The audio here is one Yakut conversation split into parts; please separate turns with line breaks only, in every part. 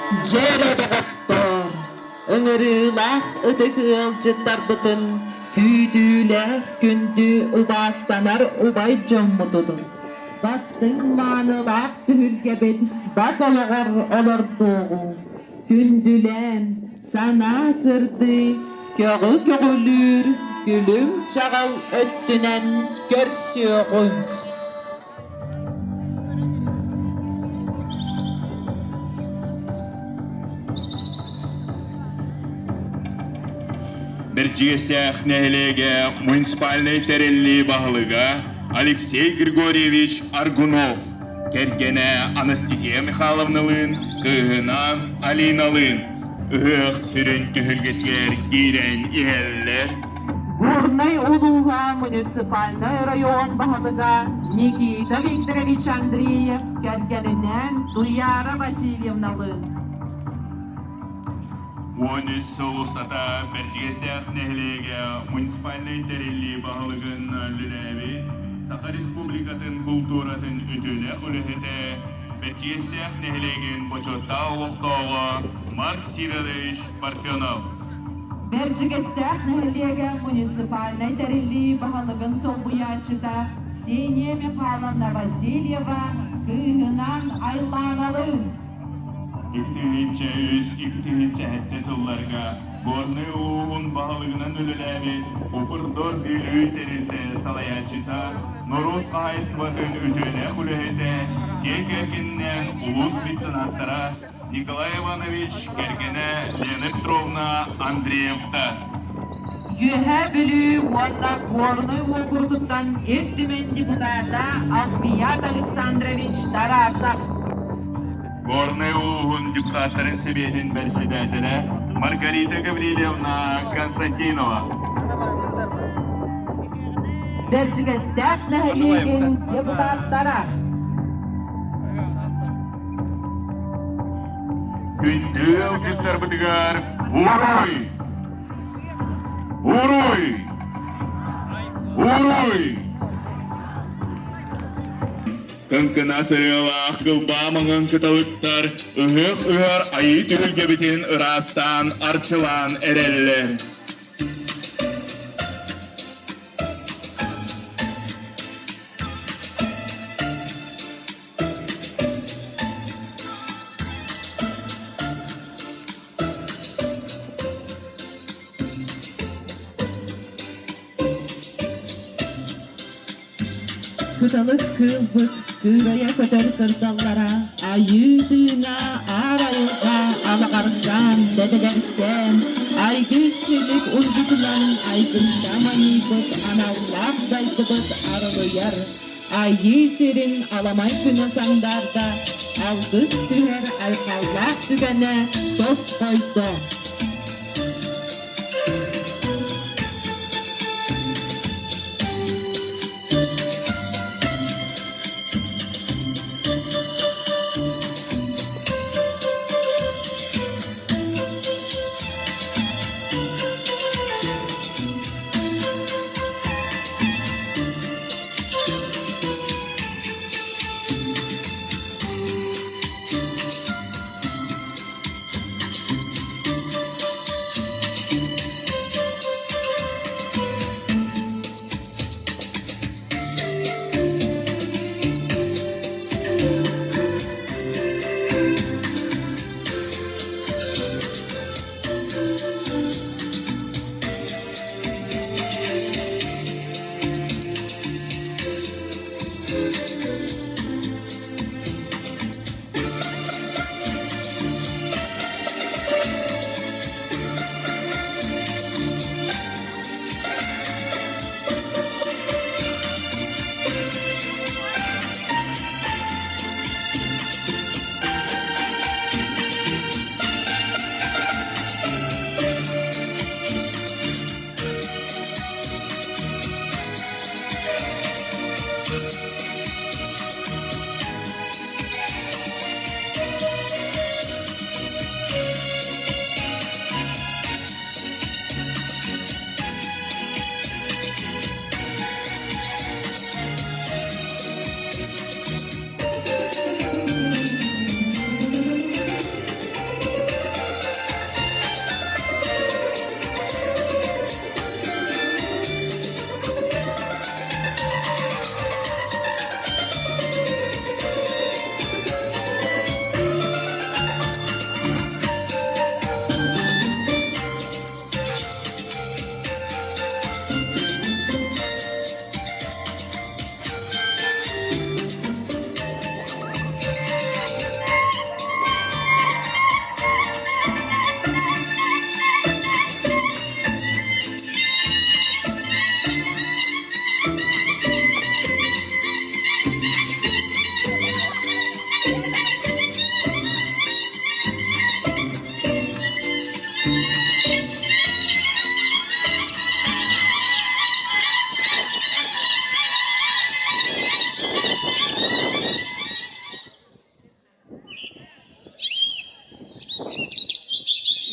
Дьэ эрэ доҕоттоор, ыҥырыылаах ытык ыалдьыттарбытын күүтүүлээх күндү убаастанар убай дьоммутун, бастыҥ маанылаах түһүлгэбит бас олоҕор олордуоҕуҥ, күндүлээн, санаа сырдыы, көҕү көҕүлүүр күлүм чаҕыл өттүнэн көрсүөҕүҥ.
Бэрдьигэстээх нэһилиэгэ муниципальнай тэриллии баһылыга Алексей Григорьевич Аргунов, кэргэнэ Анастасия Михайловналыын, кыыһынаан Алиналыын ыһыах сүрүн түһүлгэтигэр киирэн иһэллэр.
Горнай улууһа муниципальнай оройуон баһылыга Никита Викторович Андреев кэргэнинээн Туйаара Васильевналыын.
13 сыл устата Бэрдьигэстээх нэһилиэгэ муниципальнай тэриллии баһылыгын үлэлээбит Саха Республикатын култууратын үтүөлээх үлэһитэ, Бэрдьигэстээх нэһилиэгин бочуоттаах олохтооҕо Марк Сидорович Парфенов.
Бэрдьигэстээх нэһилиэгэ муниципальнай тэриллии баһылыгын солбуйааччыта Ксения Михайловна Васильева кыыһынаан Айлааналыын.
2003 2007 сылларга Горнай улууһун баһылыгынан үлэлээбит Упрдор Бүлүү тэрилтэ салайааччыта, норуот хаһаайыстыбатын үтүөлээх үлэһитэ, дьиэ кэргэнинэн улуус меценаттара Николай Иванович кэргэнэ Лена Петровна Андреевта.
Үөһээ Бүлүү уонна Горнай уокуругуттан Ил Түмэн депутата Албият Александрович Тарасов.
Горнай улууһун депутаттарын сэбиэтин бэрэссэдээтэлэ Маргарита Гаврильевна Константинова.
Бэрдьигэстээх нэһилиэгин депутаттара.
Күндү ыалдьыттарбытыгар уруй! Уруй! Уруй! Кыҥкынас ырыалаах кылбаа маҥан кыталыктар ыһыах ыһар айыы түһүлгэбитин ыраастаан арчылаан эрэллэр.
Кыталык кыылбыт кыырайа көтөр кырдаллара айыы тыына аар айылҕа алаҕардаан дэтэлэртээн айгыр силик уйгутунан айгыста манньыйбыт аналлаах дайдыбыт арылыйар Айыы сирин аламай күнэ сандаарда, алгыс түһэр айхаллаах түгэнэ тосхойдо.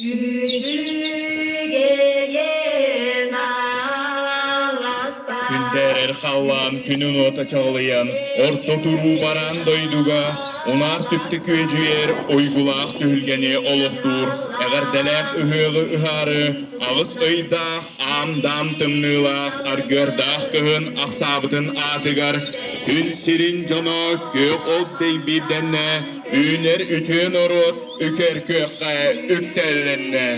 Үчүгэйин аласпар
Күндээрэр халлаан күнүн уота чаҕылыйан, орто туруу бараан дойдуга унаар түптэ күөдьүйэр уйгулаах түһүлгэни олохтуур эҕэрдэлээх ыһыаҕы ыһаары аҕыс ыйдаах аам-даам тымныылаах аргыардаах кыһын ахсаабытын аатыгар күн сирин дьоно күөх от дэйбиирдэннэ, үүнэр үтүө норуот үкэр күөххэ үктэллэннэ.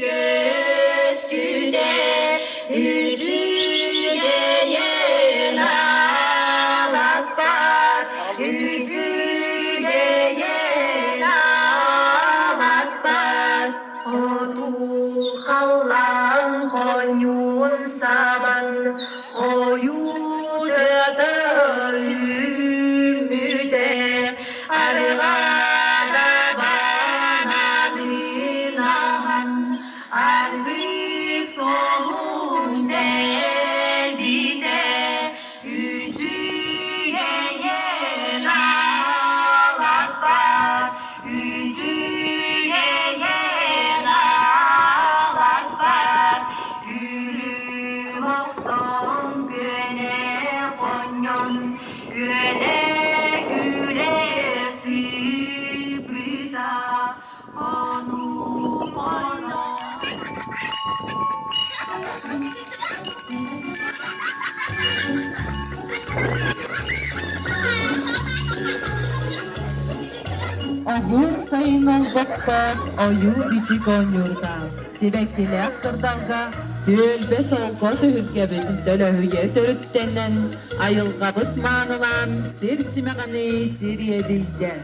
Көстүдэ үчүгэйин аласпар, үчүгэйин аласпар. Хоту халлаан хоньуун сабан, хойуу тыата үүммүтэ, арҕаада бананын аһан, ардык солун дэлбитэ, үчүгэйин аласпар, үчүгэйин аласпар, күлүм охсон күөнэ хонньон, күлэ-күлэ сыппыта, хонуу хоно.
Оһуор сайын олбохтоох ойуу-бичик оонньуурдаах, сибэккилээх кырдалга түөлбэ солко түһүлгэбит дөлөһүйэ төрүттэнэн, айылҕабыт маанылаан сир симэҕини сириэдийдэ.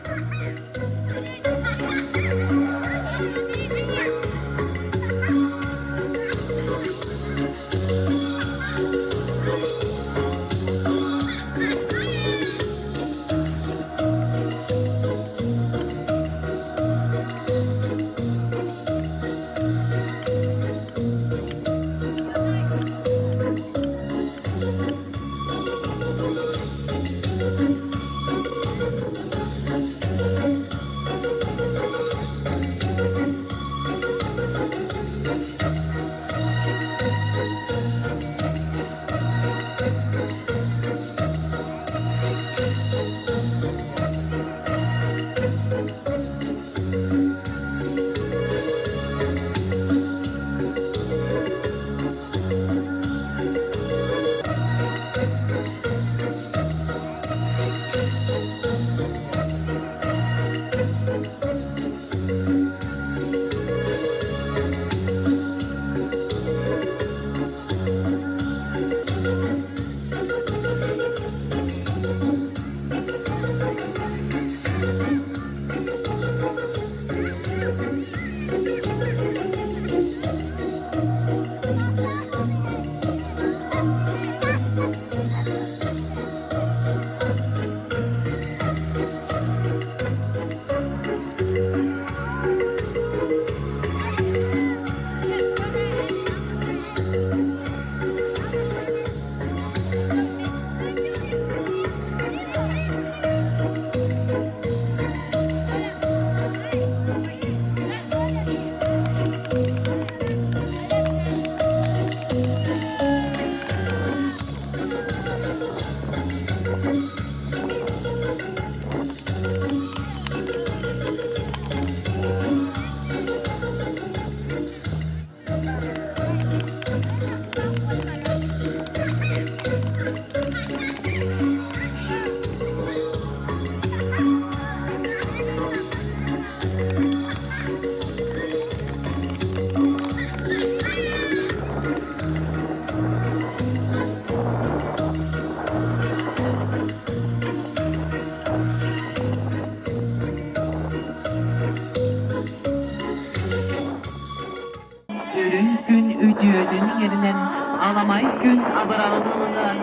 Үрүҥ күн үтүөтүн иҥэринэн, аламай күн абыраллынан,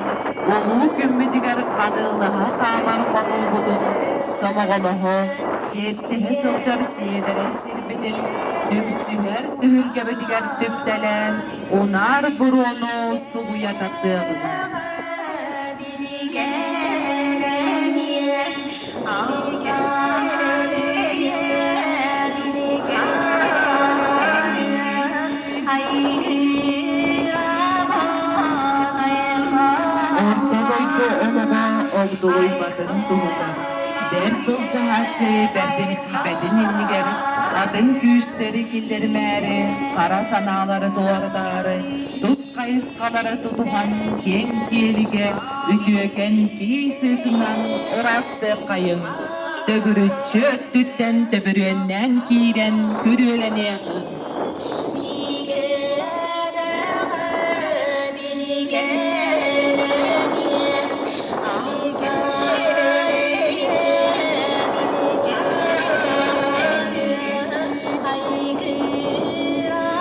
улуу күммүтүгэр ханыылаһа хаамар хонуубутун, сомоҕолоһо, сиэттиһэ сылдьар сиэдэрэй сирбитин түмсүһэр түһүлгэбитигэр түптэлээн, унаар буруону субуйа тардыаҕыҥ.
Биригэлэниэн,
барытын туһугар бэрт былдьаһааччы бэрдимсийбэтин иннигэр атын күүстэри киллэримээри, хара санаалары туоратаары, тус хайысхалары тутуһан киэҥ киэлигэ үтүөкэн кии сыытынан ыраастык хайыҥ, төгүрүччү өттүттэн төбүрүөннээн киирэн күрүөлэниэҕиҥ.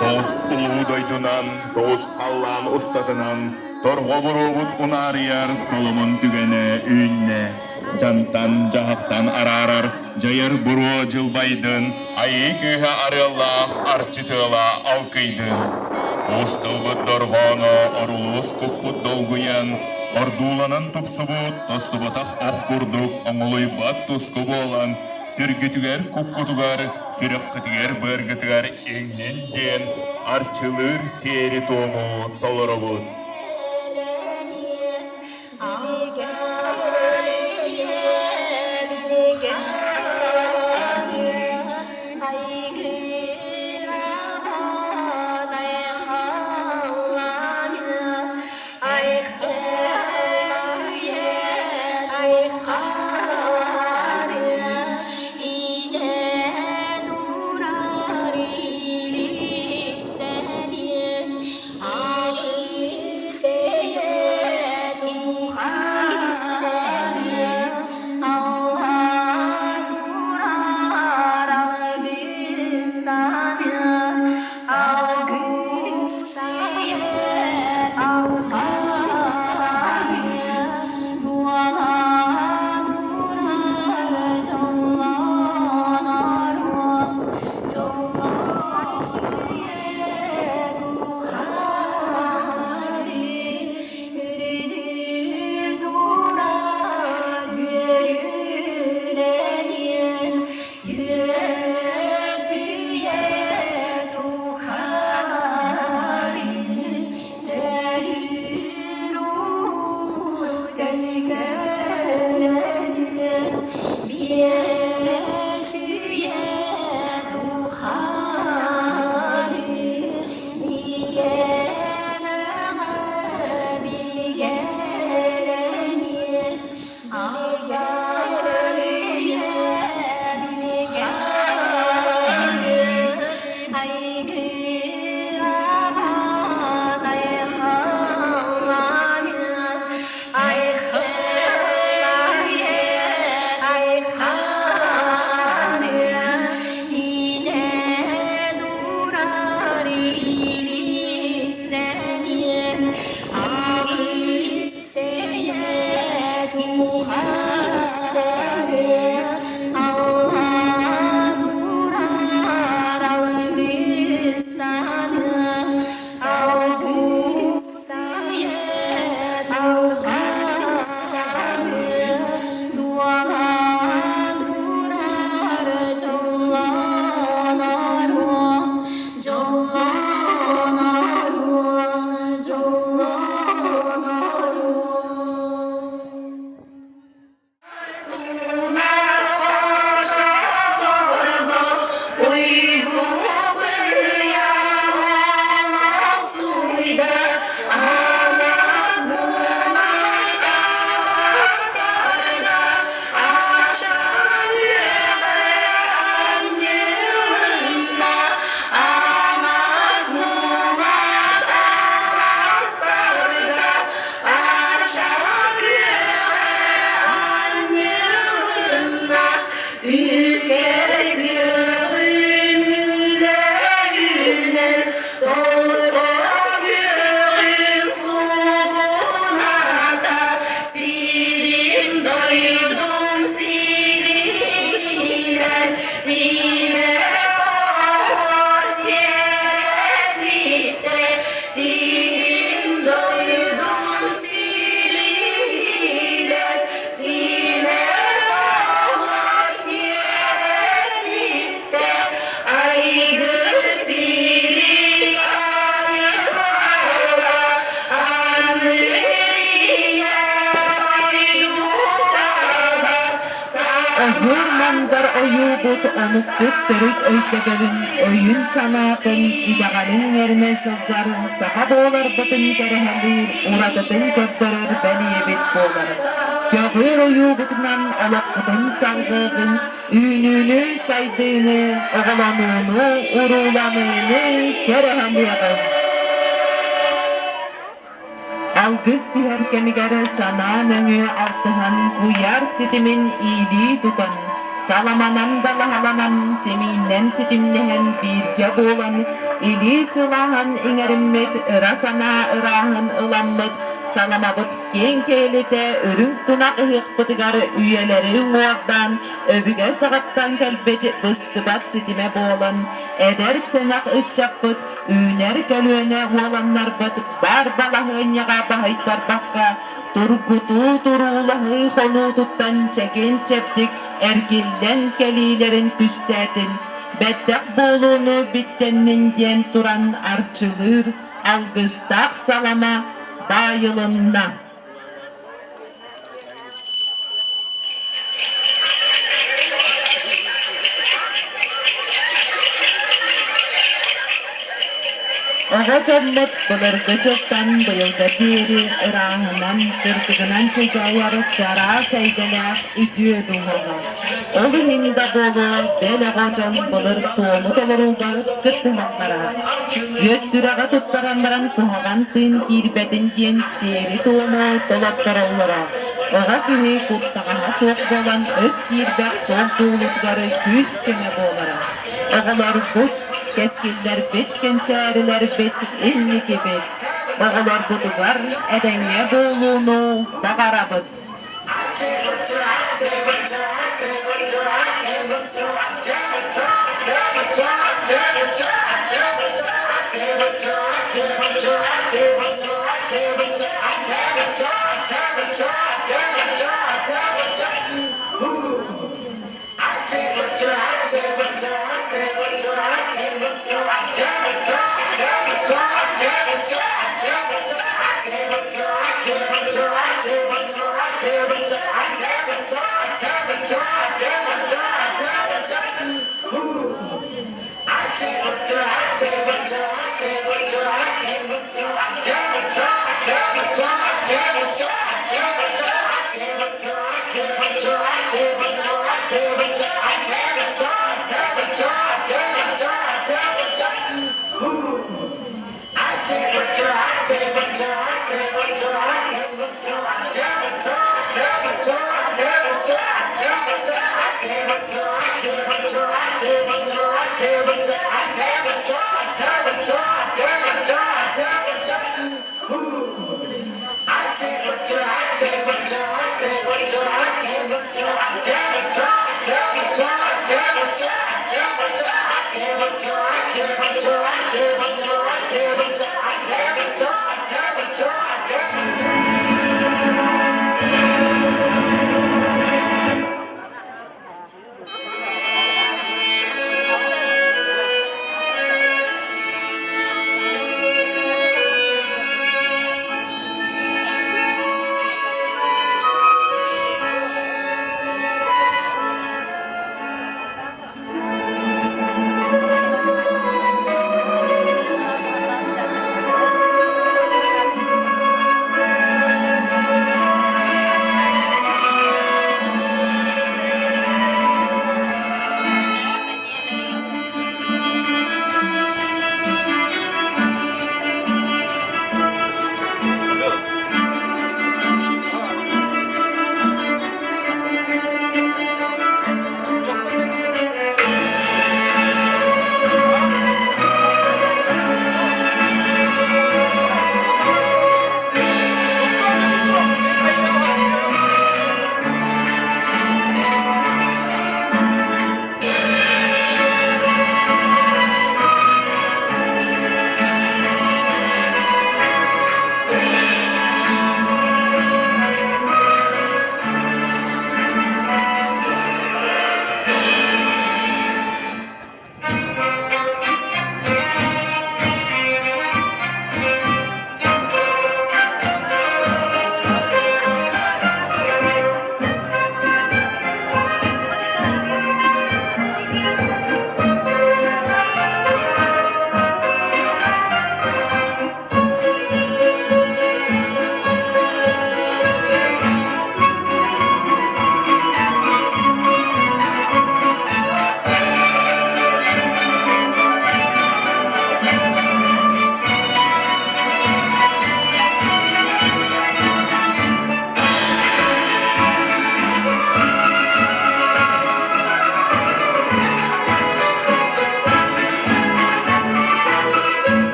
Тоҕус улуу дойдунан, тоҕус халлаан устатынан торҕо буруобут унаарыйар толомон түгэнэ үүннэ. Дьантан, дьаһахтан араарар дьайар буруо дьылбайдын, айыы күүһэ арыаллаах арчы тыала алкыйдын. Уус тылбыт дорҕооно орулуус куппут долгуйан, ордууланан тупсубут, тостубатах ох курдук оҥолуйбат туску буолан, сүргүтүгэр куккутугар, сүрэххитигэр-быаргытыгар иҥнин диэн арчылыыр сиэри-туому толоробут.
Көбүөр-мандар ойуубут омукпут төрүт өйдөбүлүн, өйүн-санаатын, итэҕэлин иҥэринэ сылдьар саха буоларбытын кэрэһэлиир, уратытын көрдөрөр бэлиэбит буолар. Көҕүөр ойуубутунан олохпутун салгыыгын, үүнүүнү, сайдыыны, оҕолонууну, урууланыыны кэрэһэлиэҕиҥ. Алгыс түһэр кэмигэр санаа нөҥүө алтыһан куйаар ситимин иилии тутан, саламанан далаһаланан, симииннэн ситимнэһэн бииргэ буолан, илии сылааһын иҥэриммит, ыра санаа ырааһын ыламмыт, саламабыт киэҥ кээлитэ үрүҥ тунах ыһыахпытыгар үйэлэри уҥуордаан, өбүгэ саҕаттан кэлбит быстыбат ситимэ буолан, эдэр сэнэх ыччаппыт Үүнэр көлүөнэ уоланнарбыт баар балаһыанньаҕа баһыйтарбакка, тургутуу туруулаһыы хонуутуттан чэгиэн-чэбдик эргиллэн кэлиилэрин түстээтин, бэттэх буолууну биттэннин диэн туран арчылыыр алгыстаах салама баайылынна. Оҕо дьоммут былыргы дьылтан быйылга диэри ырааһынан, сырдыгынан сыдьаайар чараас эйгэлээх үтүө дууһалаах. Ол иһин да буолуо, бэл оҕо дьон былыр туому толорууга кыттыһаллара. Үөттүрэҕи туттаран баран куһаҕан тыын киирбэтин диэн сиэри-туому толоттороллоро. Оҕо киһи куттаҕаһа суох буолан өс киирбэх туох дуулутугар күүс-көмө буолара. Оҕолорбут, кэскиллэрбит, кэнчээрилэрбит, инникибит. Оҕолорбутугар этэҥҥэ буолууну баҕарабыт.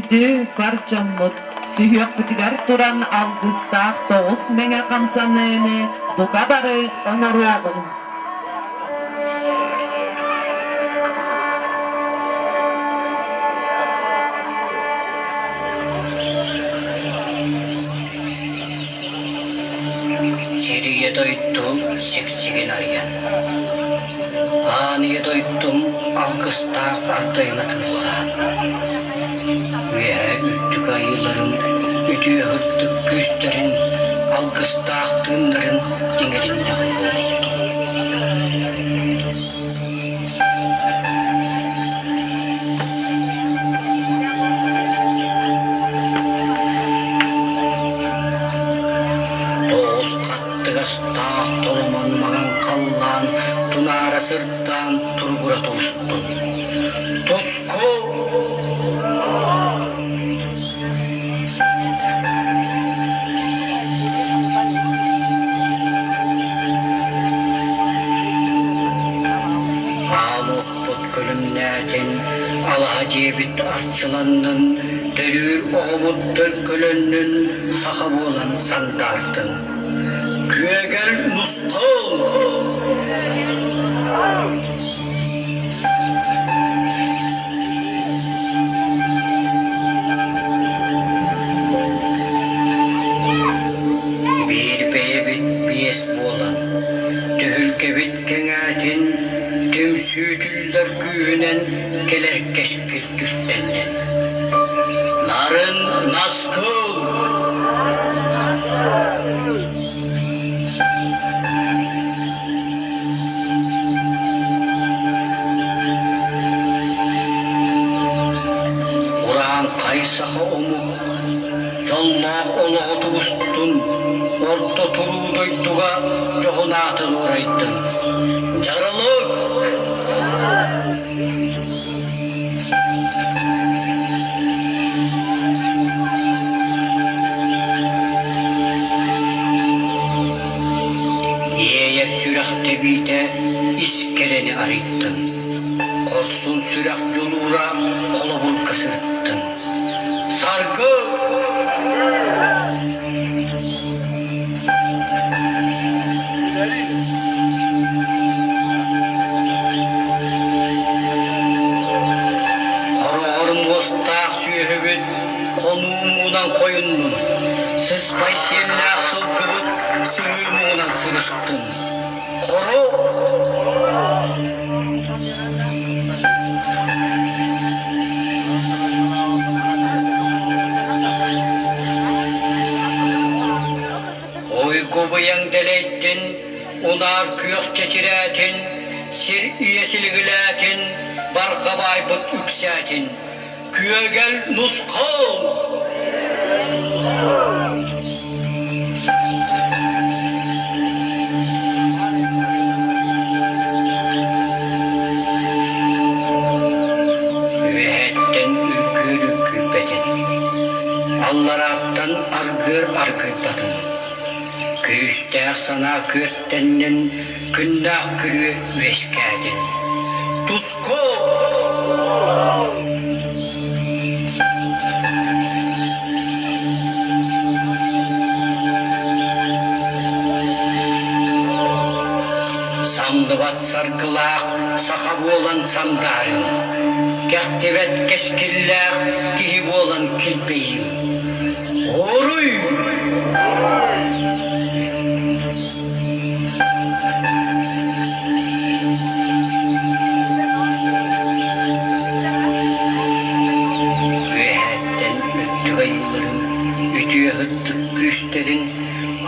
Күндү бар дьоммут, сүһүөхпүтүгэр туран алгыстаах тоҕус мэҥэ хамсаныыны бука бары оҥоруоҕуҥ.
Сирийэ дойду сиксигин арыйан, Аан ийэ дойдум алгыстаах ардайын атыылаан, Үөһээ үрдүк айыыларын үтүө сырдык күүстэрин алгыстаах тыыннарын иҥэриннэҕим буолуохтун. Тоҕус хаттыгастаах толомон маҥан халлаан тунаара сырдаан туругура тубустун. Туску! Аал уоппут күлүмнээтин, алаһа дьиэбит арчыланнын, төрүүр оҕобут төлкөлөннүн, саха буолан сандаартын. Күөгэл нусхал! Биир бэйэбит биэс буолан, түһүлгэбит кэҥээтин, түмсүүтүллэр күүһүнэн кэлэр кэскил түстэннин. Нарын наскыл! Урааҥхай саха омук дьоллоох олоҕу тубустун, орто туруу дойдуга дьоһун аатын уурайдын. Дьарылык! Иэйэр сүрэх тэбиитэ ис кэрэни арыйдын, хорсун сүрэх дьулуура холобурга сырыттын. Саргы! Хороҕор муостаах сүөһүбүт хонуу муҥунан хойуннун, сыспай сиэллээх сылгыбыт сыһыы муҥунан сырыстын. Хоро! Уйгу-быйаҥ дэлэйдин, унаар күөх чэчирээтин, сир ийэ силигилээтин, барҕа баайбыт үксээтин. Күөгэл нусхал! Үөһэттэн үргүөр үргүйбэтин, алларааттан аргыар аргыйбатын. Күүстээх санаа күөртэннин, күннээх күрүө үөскээтин. Туску! Самныбат саргылаах саха буолан сандаарыҥ, кэхтибэт кэскиллээх киһи буолан килбэйиҥ. Уруй! Үөһэттэн үрдүк айыыларын, үтүө сырдык күүстэрин,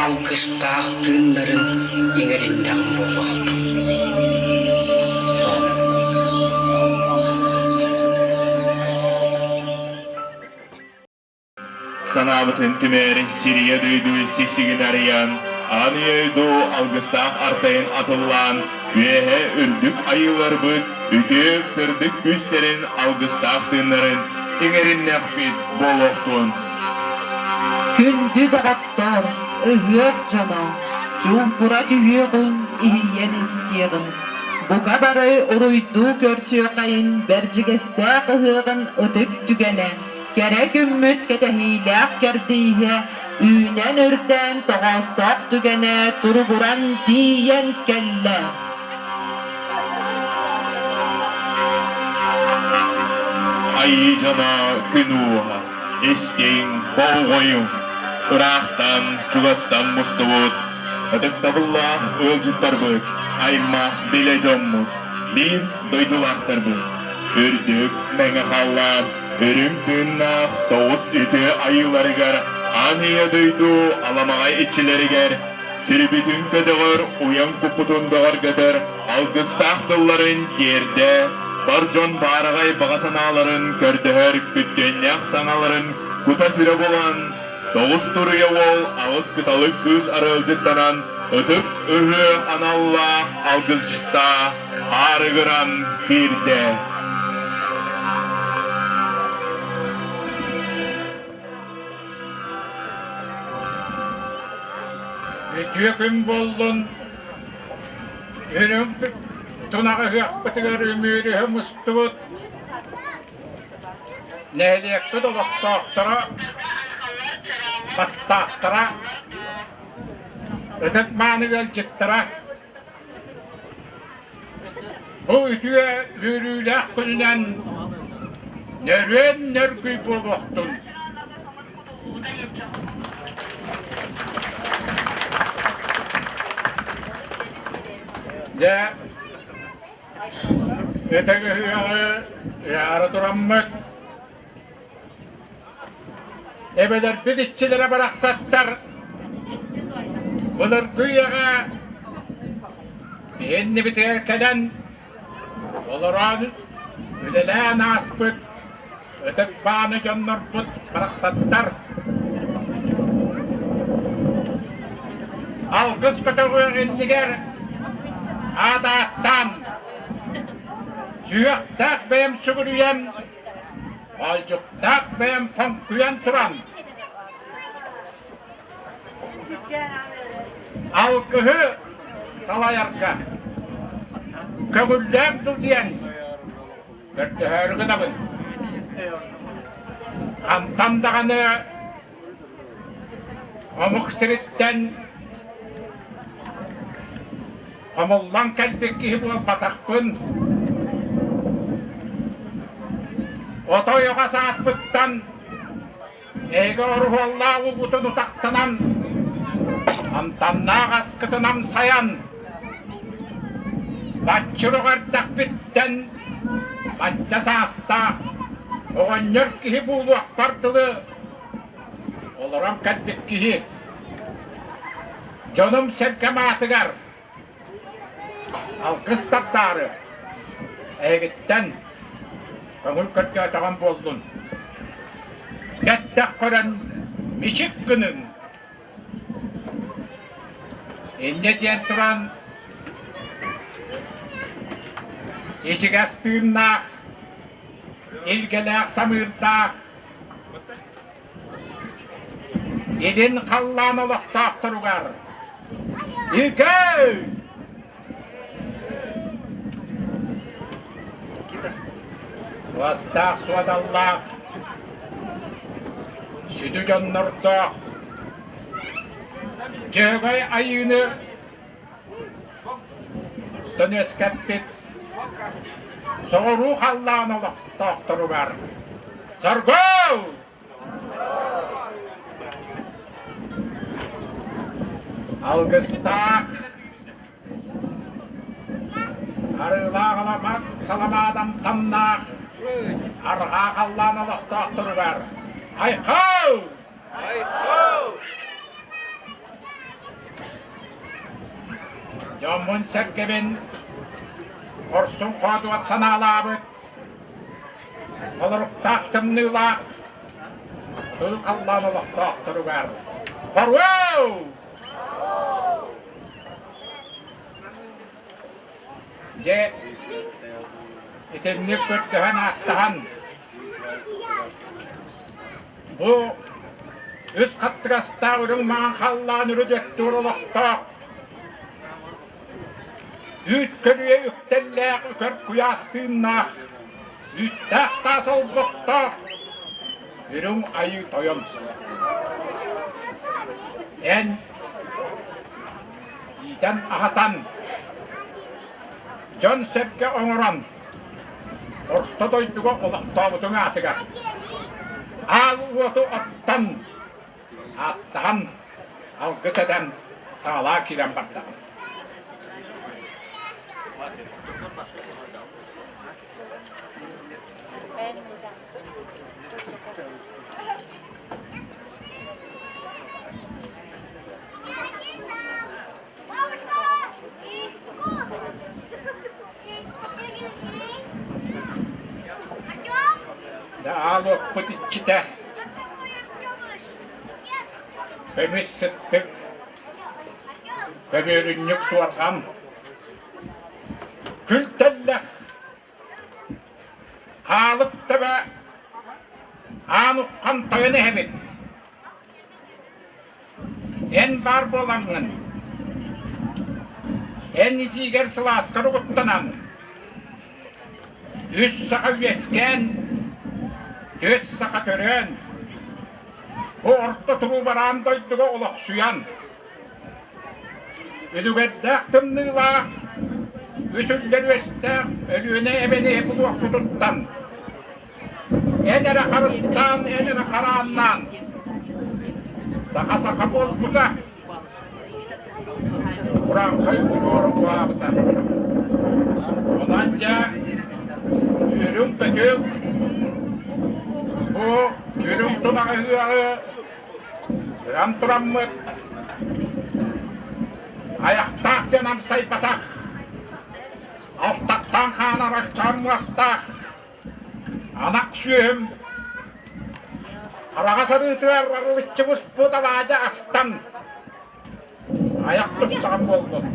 алгыстаах тыыннарын иҥэриннэҕим буолуохтун.
Санаабытын түмэр Сирия дойду сиксигин арыйан, аан дойду алгыстаах артайын атыллаан, үөһэ үрдүк айыыларбыт үтүө сырдык күүстэрин алгыстаах тыыннарын иҥэриннэхпит буолуохтун.
Күндү доҕоттор, ыһыах дьоно, чуумпура түһүөҕүҥ, иһийэн истиэҕиҥ. Бука бары уруйдуу көрсүөххэйин Бэрдьигэстээх ыһыаҕын ытык түгэнэ. Кэрэ күммүт кэтэһиилээх кэрдииһэ үүнэн үрдээн тоҕоостоох түгэнэ туругуран тиийэн кэллэ.
Айыы дьоно күн ууһа, истиҥ, болҕойуҥ, ыраахтан, чугастан мустубут ытыктабыллаах ыалдьыттарбыт, аймах билэ дьоммут, биир дойдулаахтарбыт, үрдүк мэҥэ халлаан үрүҥ тыыннаах тоҕус үтүө айыыларыгар аан ийэ дойду аламаҕай иччилэригэр сүрбүтүн көтөҕөр, уйан куппутун бөҕөргөтөр алгыстаах тылларын тиэрдэ, бар дьон баараҕай баҕа санааларын көрдөһөр күттүөннээх саҥаларын кута-сүрэ булан, тоҕус туруйа уол аҕыс кыталык кыыс арыалдьыттанан ытык ыһыах аналлаах алгысчыта аарыгыран киирдэ.
Үтүө күн буоллун, үрүҥ тунаҕы ыһыахпытыгар үмүөрүһэ мустубут нэһилиэкпит олохтоохторо, бастаахтара, ытык мааны ыалдьыттара Бу үтүө үөрүүлээх күнүнэн нөрүөн нөргүй буолуохтун! Дьэ, ытык ыһыаҕы ыһаары тураммыт, эбэлэрбит иччилэрэ барахсаттар былыргы үйэҕэ иннибитигэр кэлэн олорон үлэлээн ааспыт ытык бааны дьоннорбут барахсаттар алгыс көтөҕүөх иннигэр аат ааттаан сүһүөхтээх бэйэм сүгүрүйэн Олдьуктаах бэйэм хоҥкуйан туран, алгыһы салайарга көҥүллээх дуу диэн көрдөһөөрү гынабын. Хантан даҕаны омук сириттэн Хомуллан кэлбит киһи буолбатахпын. Отой оҕо сааспыттан эһиги оруһуоллаах угутун утахтанан, амтаннаах аскытын амсайан, баччырук эрдэхпиттэн бачча саастаах оҕонньор киһи буолуохпар дылы олорон кэлбит киһи Дьонум-сэргэм аатыгар алгыс тардаары эһигиттэн көҥүл көрдөөтөҕүм буоллун. Бэттэх көрөн мичик гыныҥ. Инньэ диэн туран ичигэс тыыннаах, илгэлээх самыырдаах Илин халлаан олохтоохторугар Үкэй! Уостаах-суодаллаах, сүдү дьоннордоох Дьөһөгөй Айыыны Оттон үөскэппит соҕуруу халлаан олохтоохторугар Соргу! Алгыстаах арыылаах аламат саламаат амтаннаах арҕаа халлаан олохтоохторугар Айхал! Дьоммун-сэргэбин хорсун хоодуот санаалаабыт, холоруктаах тымныылаах тыл халлаан олохтоохторугар хоруоу! Дьэ, итинник көрдөһөн-ааттаһан Бу үс хаттыгастаах үрүҥ маҥан халлаан үрүт өттүгэр олохтоох үүт көлүйэ үктэллээх үкэр куйаас тыыннаах үүттээх таас олбохтоох. Үрүҥ Айыы Тойон Эн иитэн-аһатан, дьон-сэргэ оҥорон, орто дойдуга олохтообутуҥ аатыгар аал уоту оттон, ааттаһан, алгыс этэн, саҕалаа киирэн бардаҕым. Аал уоппут иччитэ көмүс сыттык, көбүөрүнньүк суорҕан, күл тэллэх Хаалып төбө аан уххан тойон эһэбит. Эн баар буолаҥҥын, эн итиигэр сылааскар угуттанан, үс саха үөскээн, түс саха төрөөн, бу орто туруу бараан дойдуга олохсуйан, Үлүгэрдээх тымныылаах, үс үллэр үөстээх Өлүөнэ эбэни булуохпутуттан эн эрэ харыстаан, эн эрэ харааннаан саха-саха буолбута, урааҥхай удьуору буһаабыта. Онон дьэ үөрүҥ-көтүҥ, бу үрүҥ тумаҕы ыһыаҕы Ыран тураммыт, айахтаах диэн амсайбатах, алтахтаан хаалар ахчаан муостаах, анах сүөһүм араҕас арыытыгар арылыччы буспут алаадьы астан айах туттаҕым буоллун.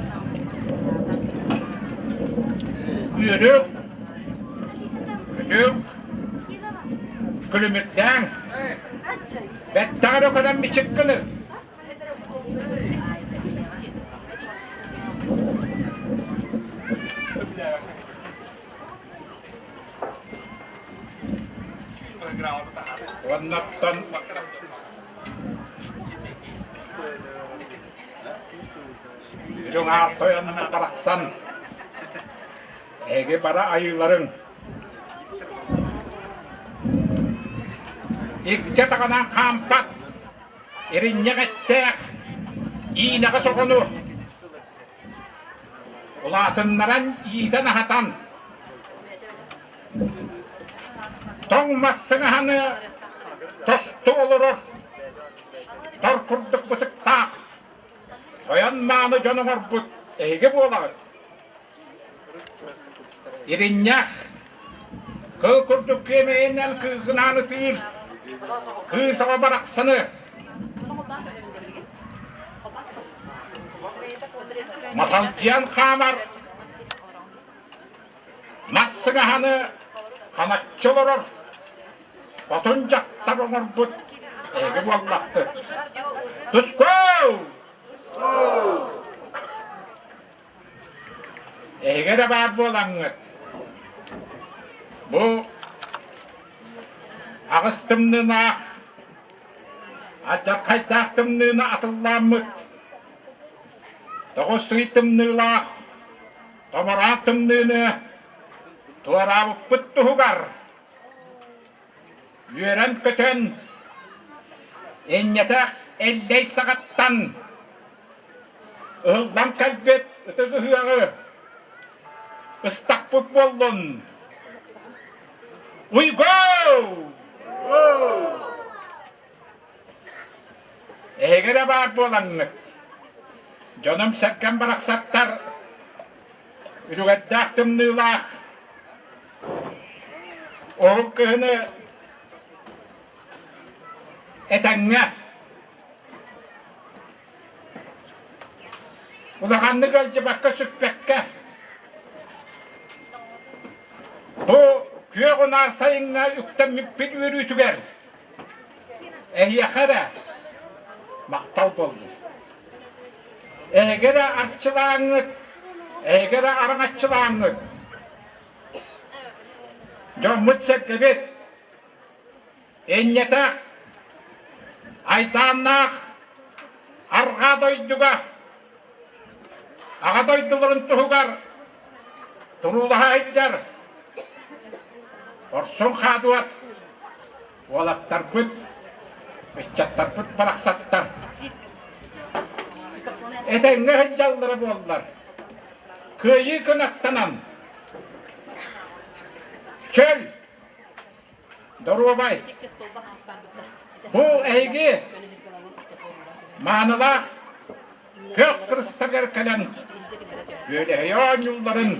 Үөрүк, күтүк, күлүмүрдээҥ, бэттэҕэр өкөрөн мичик гыныр. Уоннаттан Үрүҥ Аар Тойон барахсан эһиги бары айыыларыҥ икки атаҕынан хаампат иринньэх эттээх иинэҕэс оҕону улаатыннаран иитэн-аһатан Тоҥ мас сыҥаһаны тосту олорор тор курдук бытыктаах тойон мааны дьон оҥорбут эһиги буолаҕыт. Иринньэх кыл курдук күөмэйинэн кыыкынаан ытыыр кыыс оҕо барахсаны маталдьыйан хаамар Мас сыҥаһаны ханаччы олорор хотун дьахтар оҥорбут эһиги буоллаххыт. Тускуу! Эһиги эрэ баар буолаҥҥыт. Бу аҕыс тымныылаах, алдьархайдаах тымныыны атыллааммыт, тоҕус ый тымныылаах Томороон тымныыны туораабыппыт туһугар үөрэн-көтөн инньэтэх Эллэй саҕаттан ыһыллан кэлбит ытык ыһыаҕы ыстахпыт буоллун. Уйгу! Эһиги эрэ баар буолаҥҥыт, дьонум-сэргэм барахсаттар үлүгэрдээх тымныылаах уһун кыһыны этэҥҥэ улаханнык ыалдьыбакка сүппэккэ бу күөх унаар сайыҥҥа үктэммиппит үөрүүтүгэр Эһиэхэ эрэ махтал буоллун. Эһиги эрэ арчылааҥҥыт, эһиги эрэ aраҥаччылааҥҥыт. Дьоммут-сэргэбит. Инньэтэх айдааннаах арҕаа дойдуга Аҕа дойдуларын туһугар туруулаһа сылдьар Хорсун хаадуат уолаттарбыт, ыччаттарбыт барахсаттар этэҥҥэ сылдьаллара буоллар, кыайыы кынаттанан чөл Доруобай! Бу эһиги маанылаах күөх кырыстаргар кэлэн үөлэһийэ оонньуулларын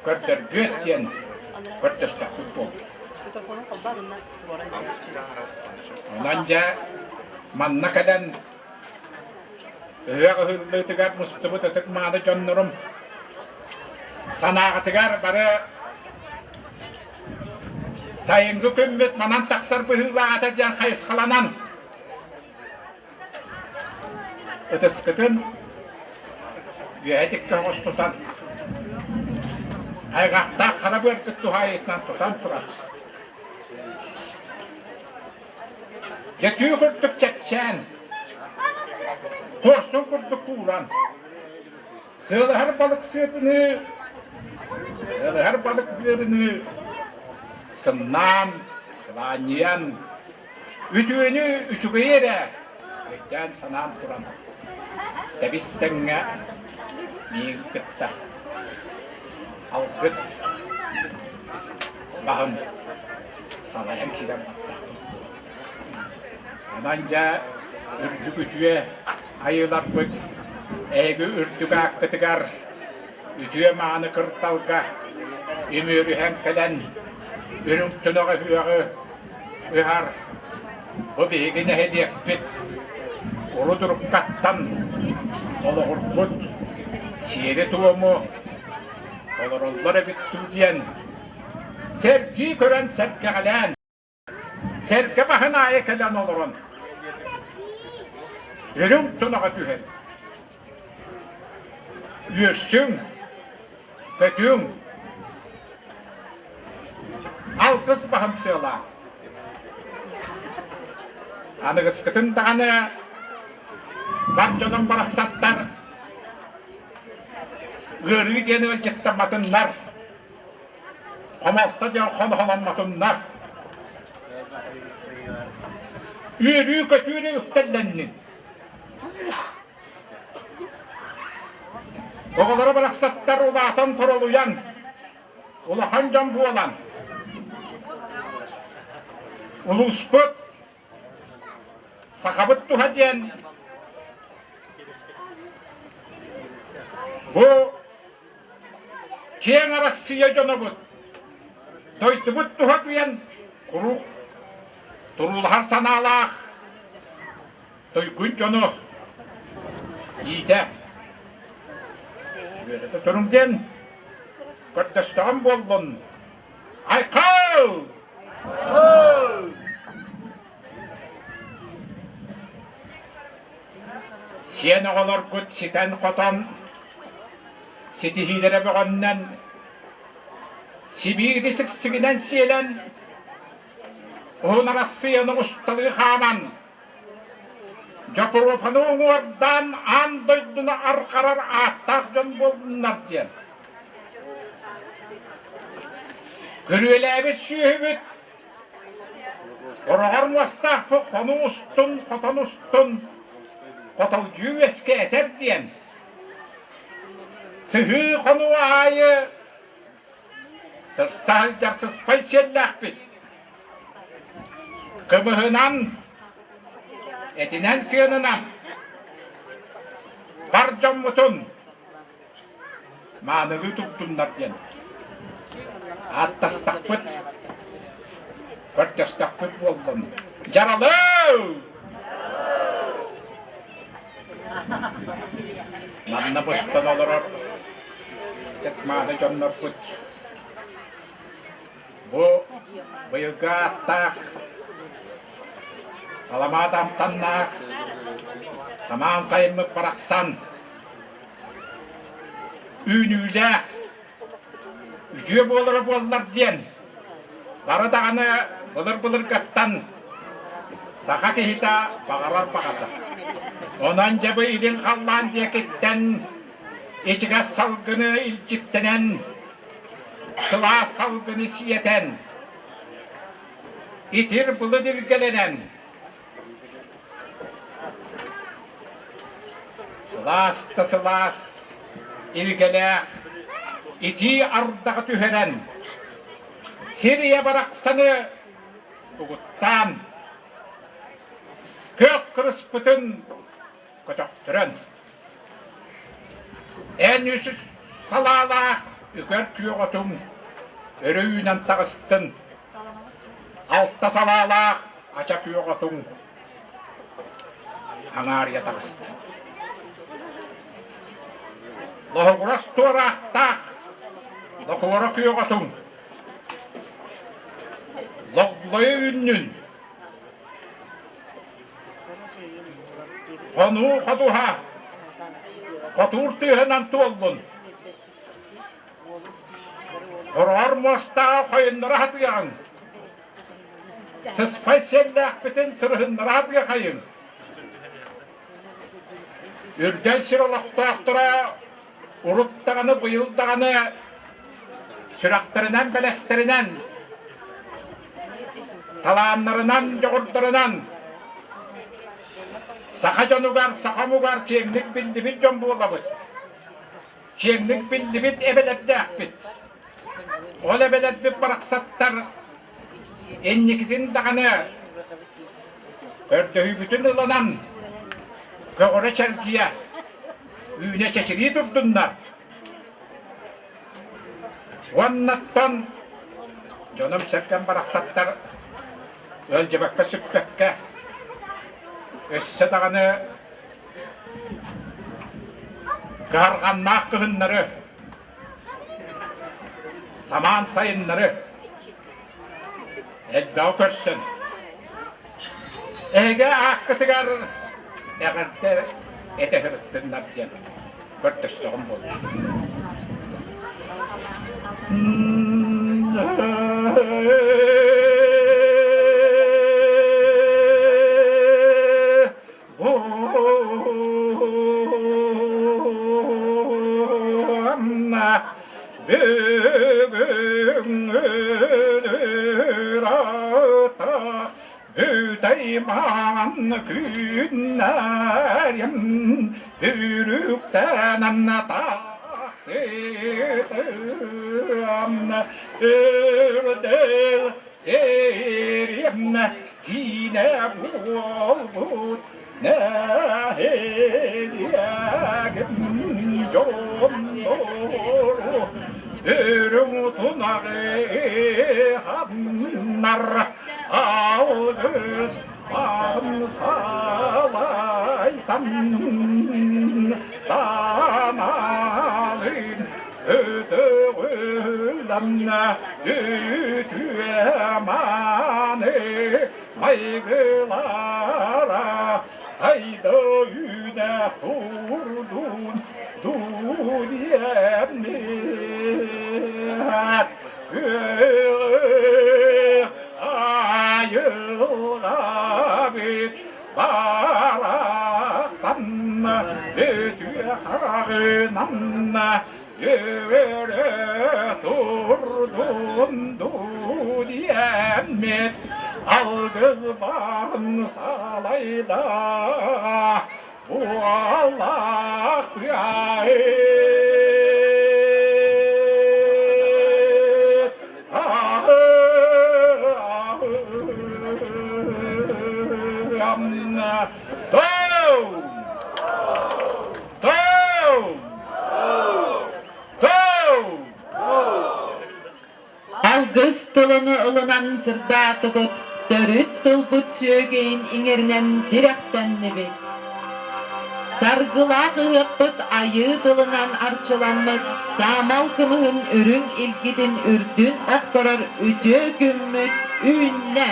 көрдөрбүөт диэн көрдөстөхпүт буолла. Онон дьэ манна кэлэн ыһыах ыһыллыытыгар мустубут ытык мааны дьоннорум санааҕытыгар бары Сайыҥҥы күммүт манан тахсар быһыылааҕа диэн хайысхаланан ытыскытын үөһэ тиккэ оҕус тутан хайҕахтаах хара быаргыт туһаайыытынан тутан турар. Дьэ түү курдук чэпчээн, куорсун курдук кууран, Сыалаһар балык сыатыныы, сыалаһар балык быарыныы сымнаан, сылаанньыйан, үтүөнү үчүгэйи эрэ өйдөөн-санаан туран тэбис-тэҥҥэ миигин кытта алгыс баһын салайан киирэн баттахпын. Онон дьэ үрдүк үтүө Айыыларбыт эһиги үрдүк ааккытыгар үтүө-мааны кырдалга үмүөрүһэн кэлэн үрүҥ тунах өһүөҕү ыһар бу биһиги нэһилиэкпит урут-уруккаттан олоҕурбут сиэри-туому толороллор эбит дуу диэн сэргии көрөн сэргэҕэлээн Сэргэ баһын аайы кэлэн олорон, үрүҥ тунаҕа түһэн, үөрсүҥ, көтүҥ, алгыс баһын сыалаах. Аныгыскытын даҕаны бар дьонум барахсаттар ыарыы диэн ыалдьыттамматыннар Хомолто диэн хоноһоломмотуннар. Үөрүү-көтүү үктэллэннин. Оҕолоро барахсаттар улаатан торолуйан, улахан дьон буолан, улууспут Сахабыт туһа диэн бу Киэҥ Арассыыйа дьонобут, дойдубут туһа туйан куруук туруулаһар санаалаах туйгун дьону иитэ үөрэтэ туруҥ диэн көрдөстөҕүм буоллун. Айхал! Сиэн оҕолоргут ситэн-хотон, ситиһиилэрэ бөҕөннөн, сибиири сиксигинэн сиэлэн, уһун Арассыыйаны усталыы хааман, Дьопуруопаны уҥуордаан аан дойдуну арҕарар ааттаах дьон буоллуннар диэн. Күрүөлээбит сүөһүбүт Хороҕор муостаахпыт хонуу устун, хотон устун хотолдьуу үөскээтэр диэн сыһыы хонуу аайы сырса сылдьар сыспай сиэллээхпит. Кыбыһынан, этинэн сыанынан бар дьоммутун маанылыы туттуннар диэн ааттастахпыт, көрдөстөхпүт буоллун. Дьаралыы! Манна быстан олорор мааны дьоннорбут бу быйылгы ааттаах саламаат амтаннаах самаан сайыммыт барахсан үүнүүлээх, үтүө буолара буоллар диэн бары даҕаны былыр-былыргаттан. Саха киһитэ баҕарар баҕата. Онон дьэ бу илин халлаан диэкиттэн ичигэс салгыны илдьиттэнэн, сылаас салгыны сиэтэн, итир былыт илгэлэнэн, сылаас да сылаас илгэлээх итии ардаҕы түһэрэн, сир ийэ барахсаны угуттаан, күөх кырыспытын көтөхтөрөн, эн үс салаалаах үкэр күөх отуҥ өрө үүнэн таҕыстын, алта салаалаах ача күөх отуҥ аҥаарыйа таҕыстын. Лоһугурас туораахтаах локуора күөх отуҥ Логлойу үүннүн, хонуу ходуһа хотуур тыаһынан туоллун, хороҕор муостааҕы хойуннара сатыаҕыҥ, сыспай сиэллээхпитин сырыһыннара сатыахайыҥ. Үрдэл сир олохтоохторо урут даҕаны быйыл даҕаны сүрэхтэринэн бэлэстэринэн талааннарынан дьоҕурдарынан саха дьонугар саха омугар киэҥник биллибит дьон буолабыт киэҥник биллибит эбэлэрдээхпит ол эбэлэрбит барахсаттар инникитин даҕаны көрдөһүүбүтүн ылынан көҕөрө чэлгийэ үүнэ чэчирии турдуннар. Уоннаттан дьоном-сэргэм барахсаттар ыалдьыбакка сүппэккэ өссө даҕаны кыһарҕаннаах кыһыннары, самаан сайыннары элбэҕи көрсөн Эһиги ааккытыгар эҕэрдэ этэ сырыттыннар диэн көрдөстөҕүм буолла. Бүгүн Бүтэй маҥан күннэрим Бүрүктэнэн тахсытыам Үрдэл сирим киинэ буолбут Нэһилиэгим дьоннору Үрүҥ тунаҕы ханнар Алгыс салайсан санаалыын өтөҕүллэн үтүө мааны майгылара сайда үүнэ турдун диэммит Айылҕабыт барахсан үтүө хараҕынан үөрэ турдун дуу диэммит алгыс баҕын салайда Буоллах Down! Down! Down!
Алгыс тылыны ылынан сырдаатыбыт, төрүт тылбыт сүөгэйин иҥэринэн тирэхтэннибит. Саргылаах ыһыахпыт айыы тылынан арчыламмыт саамал кымыһын үрүҥ илгитин үрдүн охторор үтүө күммүт үүннэ!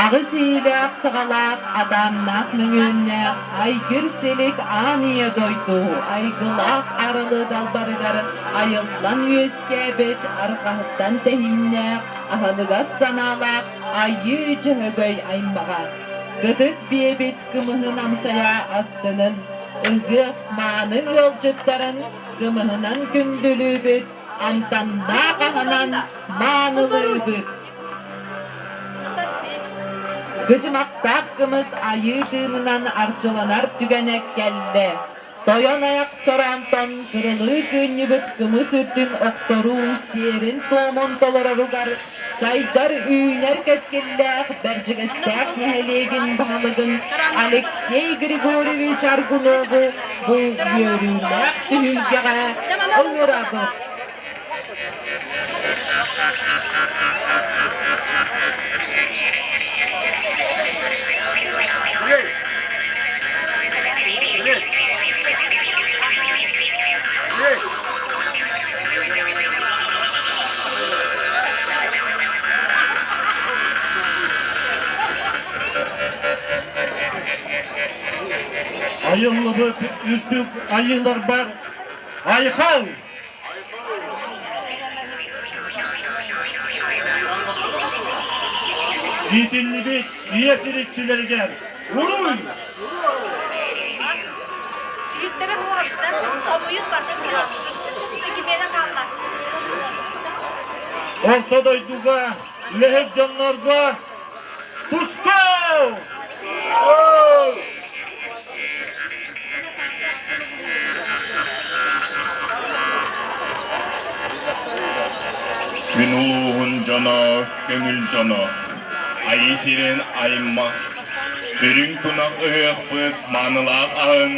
Аҕыс иилээх саҕалаах, адааннаах мөҥүөннээх, айгыр силик аан ийэ дойду айгылаах арылы далбарыгар айыллан үөскээбит арҕаһыттан тэһииннээх, аһыныгас санаалаах Айыы Дьөһөгөй аймаҕа. Кытыт биэбит кымыһын амсайа астынын, ыһыах мааны ыалдьыттарын кымыһынан күндүлүүбүт, амтаннаах аһынан маанылыыбыт. Кыдьымахтаах кымыс айыы тыынынан арчыланар түгэнэ кэллэ. Тойон айах чороонтон кырылыы кыынньыбыт кымыс үрдүн охторуу сиэрин-туомун толороругар сайдар үүнэр кэскиллээх Бэрдьигэстээх нэһилиэгин баһылыгын Алексей Григорьевич Аргунову бу үөрүүлээх түһүлгэҕэ ыҥырабыт.
Айыллыбыт үрдүк айыыларбар айхал! Иитиллибит ийэ сириччилэригэр уруй!
Иһиттэрэ суоҕуттан хомуйун барытын туһаабытын кимиэнэ хаалла.
Орто дойдуга үлэһит дьоннорго туску!
Күн улууһун дьоно, көҥүл дьоно, Айыы сирин аймах, үрүҥ тунах ыһыахпыт маанылаах аһын,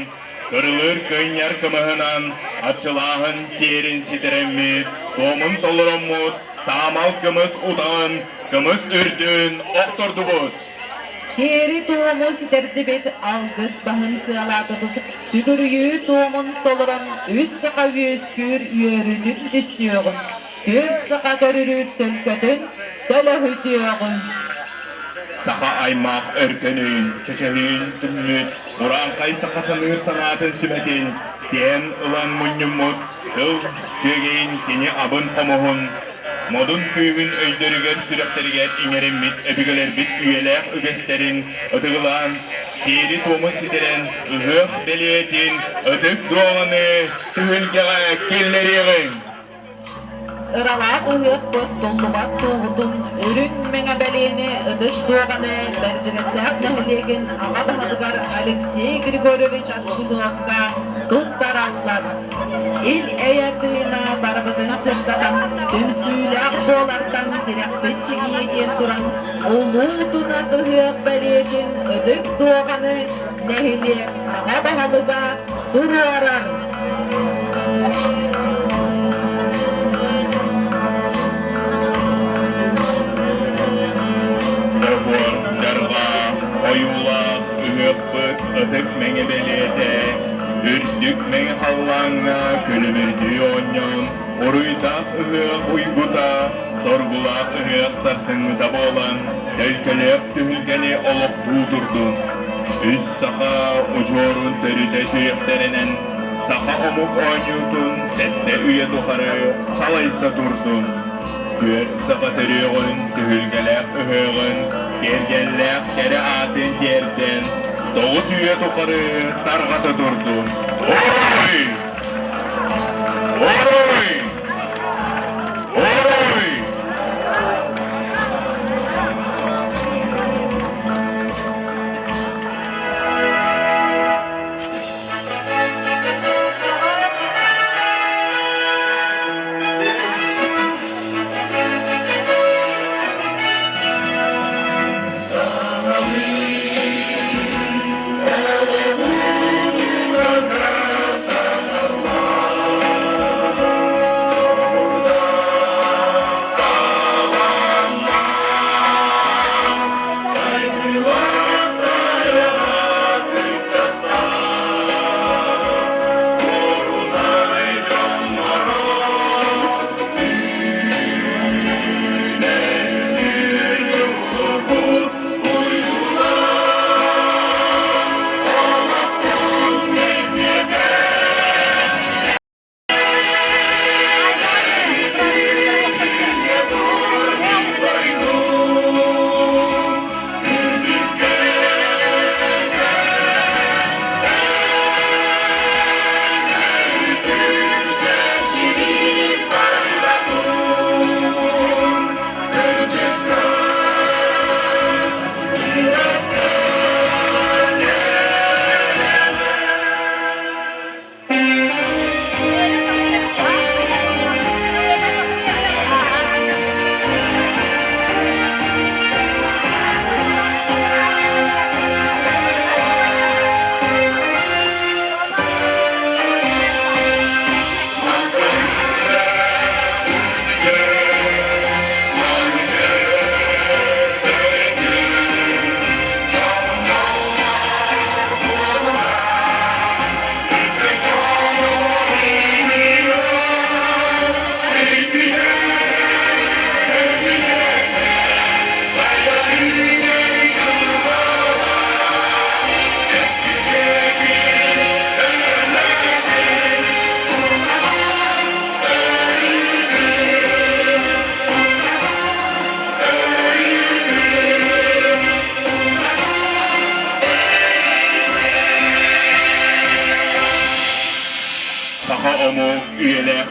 кырылыыр кыынньар кымыһынан аччылааһын сиэрин ситэрэммит, туомун толороммут, саамал кымыс утаҕын, кымыс үрдүн охтордубут.
Сиэри-туому ситэрдибит, алгыс баһын сыалаатыбыт, сүгүрүйүү туомун толорон үс саха үөскүүр үөрүүтүн түстүөҕүн, түөрт саха төрүрүүр төлкөтүн төлөһүтүөҕүн.
Саха аймах өркөнүн, чөчөһүүн түммүт, урааҥхай саха саныыр санаатын сүмэтин тиэн ылан мунньуммут тыл сүөгэйин кини абын-хомуһун Модун күүһүн өйдөрүгэр-сүрэхтэригэр иҥэриммит өбүгэлэрбит үйэлээх үгэстэрин ытыгылаан, сиэри-туому ситэрэн, ыһыах бэлиэтин ытык дуоҕаны түһүлгэҕэ киллэриэҕиҥ!
Ыралаах ыһыахпыт туллубат туоһутун үрүҥ мэҥэ бэлиэни ытык дуоҕаны Бэрдьигэстээх нэһилиэгин аҕа баһылыгар Алексей Григорьевич Аргуновка туттараллар. Ил-эйэ тыына барыбытын сырдатан, түмсүүлээх буолартан тирэхпит чигиэ диэн туран, улуу тунах ыһыах бэлиэтин ытык дуоҕаны нэһилиэк аҕа баһылыга туруорар.
Оһуор дьарҕаа, ойуулаах ыһыахпыт ытык мэҥэ бэлиэтэ Үрдүк мэҥэ халлааҥҥа күлүмүрдүү оонньоон, уруйдаах ыһыах уйгута, соргулаах ыһыах сарсыҥҥыта буолан, төлкөлөөх түһүлгэни олохтуу турдун. Үс саха удьуорун төрүтэ сүрэхтэринэн саха омук оонньуутун сэттэ үйэ тухары салайса турдун. Түөрт саха төрүөҕүн, түһүлгэлээх ыһыаҕын, киэргэллээх кэрэ аатын тиэрдэн, 9 үйэ тухары тарҕата турдун. Ой! Ой! Ой!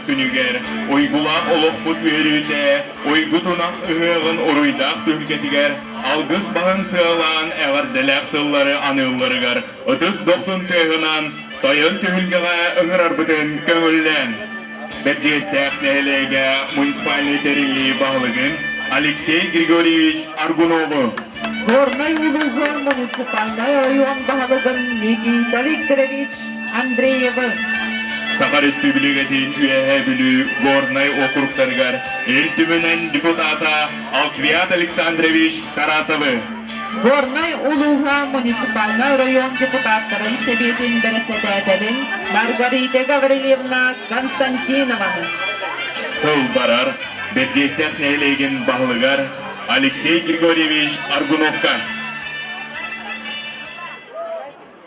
күнүгэр уйгулаах олохпут үөрүүтэ уйгу тунах ыһыаҕын уруйдаах түһүлгэтигэр алгыс баһын сыалаан эҕэрдэлээх тыллары аныылларыгар ытыс дохсун тыаһынан тойон түһүлгэҕэ ыҥырарбытын көҥүллээн Бэрдьигэстээх нэһилиэгэ муниципальнай тэриллии баһылыгын Алексей Григорьевич Аргунову.
Горнай улууһун муниципальнай оройуон баһылыгын Никита Викторович Андреевы.
Саха Республикатын Үөһээ Бүлүү Горнай округтарыгар Ил Түмэнэн депутата Алквиад Александрович Тарасовы.
Горнай улууһа муниципальнай оройуон депутаттарын сэбиэтин бэрэссэдээтэлин Маргарита Гаврильевна Константинованы.
Тыл барар Бэрдьиэстээх нэһилиэгин баһылыгар Алексей Григорьевич Аргуновка.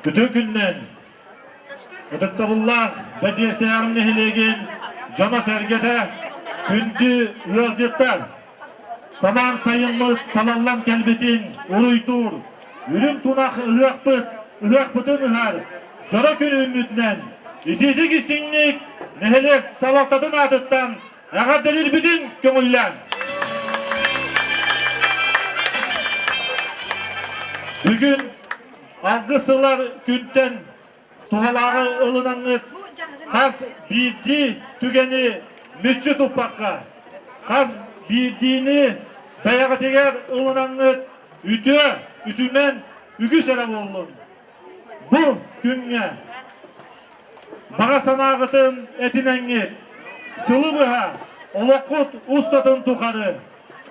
Үтүө күннэн ытыктабыллаах Бэрдьиэстээҕим нэһилиэгин дьоно-сэргэтэ, күндү ыалдьыттар! Самаан сайыммыт салаллан кэлбитин уруйдуур, үрүҥ тунах ыһыахпыт ыһыахпытын ыһар дьоро күн үүммүтүнэн итиитик истиҥник нэһилиэк салалтатын аатыттан эҕэрдэлиирбитин көҥүллээн! Бүгүн алгыс ылар күнтэн туһалааҕы ылынаҥҥыт хас биирдии түгэни мүччү туппакка, хас биирдиини бэйэҕитигэр ылынаҥҥыт үтүө, үтүмэн үгүс эрэ буоллун. Бу күҥҥэ баҕа санааҕытын этинэҥҥит, сылы быһа олоххут устатын тухары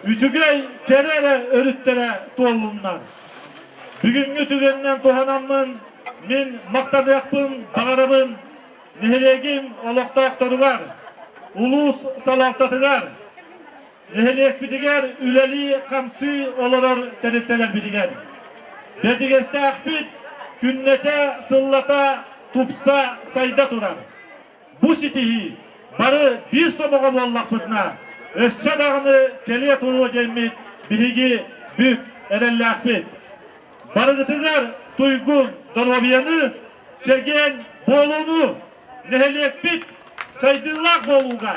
үчүгэй, кэрэ эрэ өрүттэрэ туоллуннар. Бүгүҥҥү түгэнинэн туһанаммын мин махтаныахпын баҕарабын нэһилиэгим олохтоохторугар, улуус салалтатыгар, нэһилиэкпитигэр үлэлии-хамсыы олорор тэрилтэлэрбитигэр. Бэрдигэстээхпит күннэтэ, сыллата тупса, сайда турар. Бу ситиһии бары биир сомоҕо буоллахпытына, өссө даҕаны кэлиэ туруо диэммит биһиги бүк эрэллээхпит. Барыгытыгар туйгун доруобуйаны, чэгиэн буолууну, нэһилиэкпит сайдыылаах буолууга!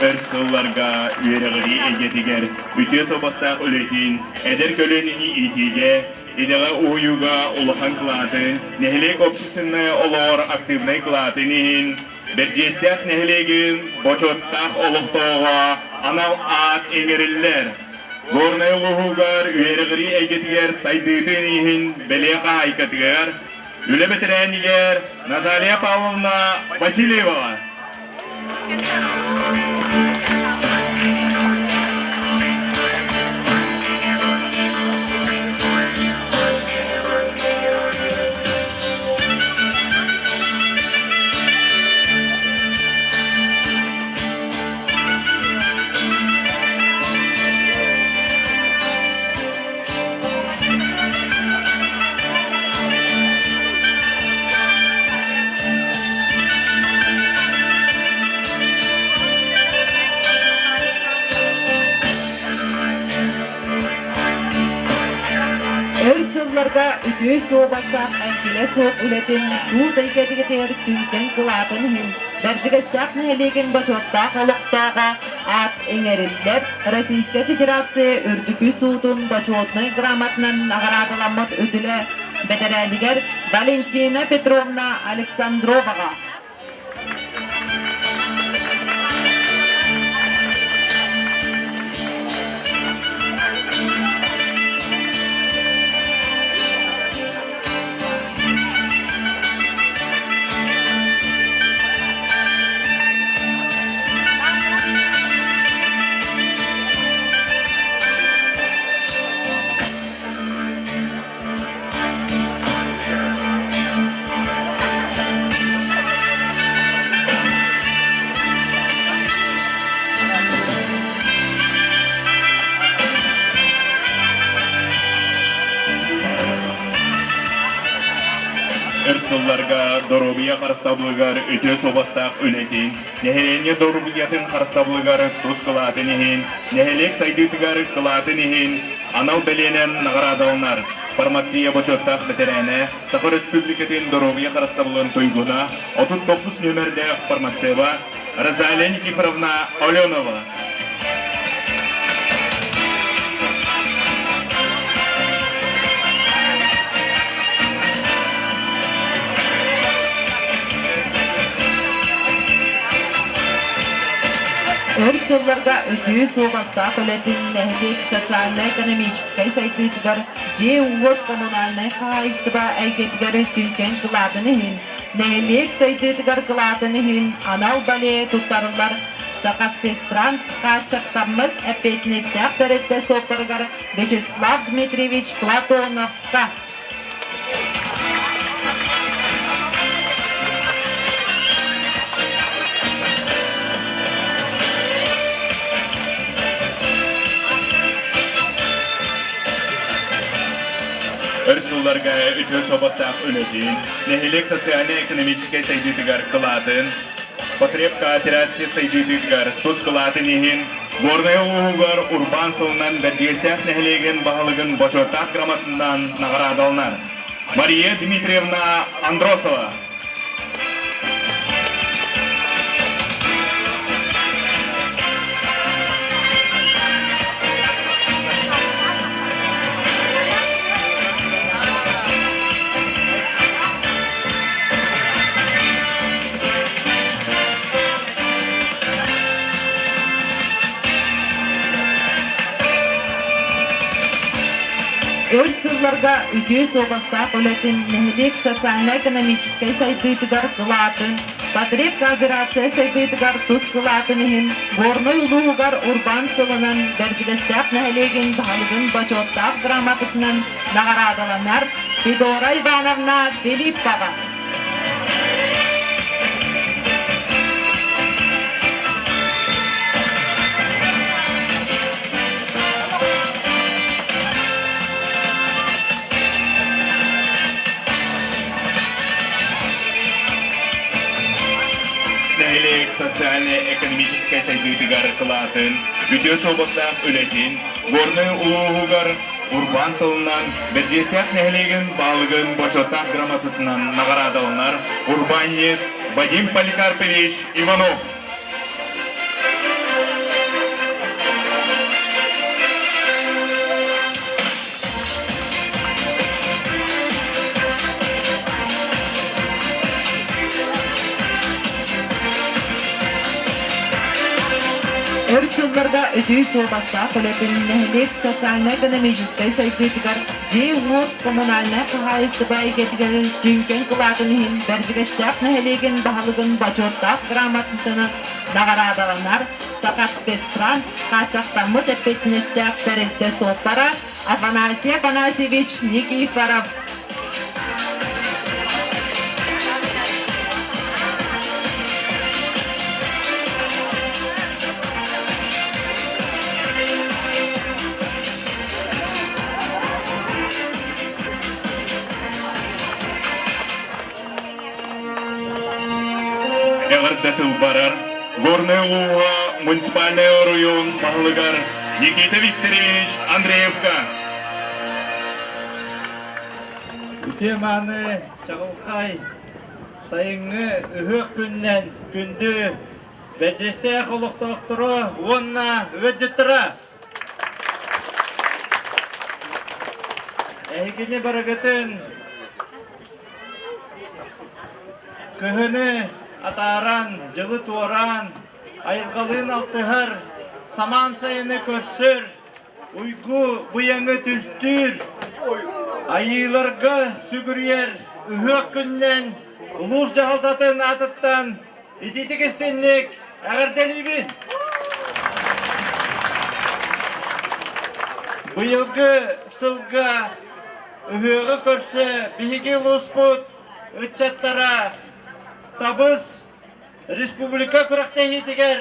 Өр сылларга үөрэҕирии эйгэтигэр үтүө суобастаах үлэтин, эдэр көлүөнэни иитиигэ, идэҕэ уһуйууга улахан кылаатын, нэһилиэк общественнай олоҕор активнай кылаатын иһин Бэрдьиэстээх нэһилиэгин бочуоттаах олохтооҕо анал аат иҥэриллэр. Горнай улууһугар үөрэҕирии эйгэтигэр сайдыытын иһин бэлиэ хаһаайкатыгар, үлэ бэтэрээнигэр Наталья Павловна Васильеваҕа.
Өр сылларга үтүө суобастаах эҥкилэ суох үлэтин суут эйгэтигэр сүҥкэн кылаатын иһин Бэрдьигэстээх нэһилиэгин бочуоттаах олохтооҕо аат иҥэриллэр Российскай Федерация Үрдүкү суутун Бочуотунай грамотанан наҕараадаламмыт үтүлэ бэтэрээнигэр Валентина Петровна Александроваҕа.
Өр сылларга доруобуйа харыстабылыгар үтүө суобастаах үлэтин, нэһилиэнньэ доруобуйатын харыстабылыгар тус кылаатын иһин, нэһилиэк сайдыытыгар кылаатын иһин анал бэлиэнэн наҕараадаланар. Фармация бочуоттаах бэтэрээнэ, Саха Өрөспүүбүлүкэтин доруобуйа харыстабылын туйгуна, 39 нүөмэрдээх фармацева Розалия Никифоровна Оленова.
Өр сылларга үтүө суобастаах үлэтин нэһилиэк социальнай-экономическай сайдыытыгар дьиэ-уот коммунальнай хаһаайыстыба эйгэтигэр сүҥкэн кылаатын иһин Нэһилиэк сайдыытыгар кылаатын иһин анал бэлиэ туттарыллар Сахаспецтранс хааччахтаммыт эппиэтинэстээх тэрилтэ суоппарыгар Вячеслав Дмитриевич Платоновка.
Өр сылларга үтүө суобастаах үлэтин, нэһилиэк социальнай-экономическай сайдыытыгар кылаатын, потребкооперация сайдыытыгар тус кылаатын иһин Горнай улууһугар урбаан сылынан Бэрдьигэстээх нэһилиэгин баһылыгын бочуоттаах грамотатынан наҕараадаланар. Мария Дмитриевна Андросова.
Өр сылларга үтүө суобастаах үлэтин нэһилиэк социальнай-экономическай сайдыытыгар кылаатын, потребкооперация сайдыытыгар тус кылаатын иһин Горнай улууһугар урбаан сылынан Бэрдьигэстээх нэһилиэгин баһылыгын бочуоттаах грамотатынан наҕараадаланар Федора Ивановна Филиппова.
Нэһилиэк социальнай-экономическай сайдыытыгар кылаатын, үтүө суобастаах үлэтин, Горнай улууһугар урбаан сылынан Бэрдьиэстээх нэһилиэгин баһылыгын бочуоттаах грамотатынан наҕараадаланар урбаанньыт Вадим Поликарпович Иванов.
Өр сылларга үтүө суобастаах үлэтин нэһилиэк социальнай-экономическай сайдыытыгар дьиэ-уот коммунальнай хаһаайыстыба эйгэтигэр сүҥкэн кылаатын иһин Бэрдьигэстээх нэһилиэгин баһылыгын бочуоттаах грамотатынан наҕараадаланар Сахаспецтранс хааччахтаммыт эппиэтинэстээх тэрилтэ суоппара Афанасий Афанасьевич Никифоров.
Эҕэрдэ тыл барар Горнай улууһа муниципальнай оройуон баһылыгар Никита Викторович Андреевка.
Үтүө мааны чаҕылхай сайыҥҥы ыһыах күнүнэн күндү Бэрдьиэстээх олохтоохторо уонна ыалдьыттара! Эһигини барыгытын кыһыны атааран, дьылы туораан, айылҕалыын алтыһар, самаан сайыны көрсөр, уйгу быйаҥы түстүүр, айыыларга сүгүрүйэр ыһыах күнүнэн улуус дьаһалтатын аатыттан итиитик истинник эҕэрдэлиибин! Быйылгы сылга ыһыаҕы көрсө биһиги улууспут ыччаттара Табыс республика күрэхтэһиитигэр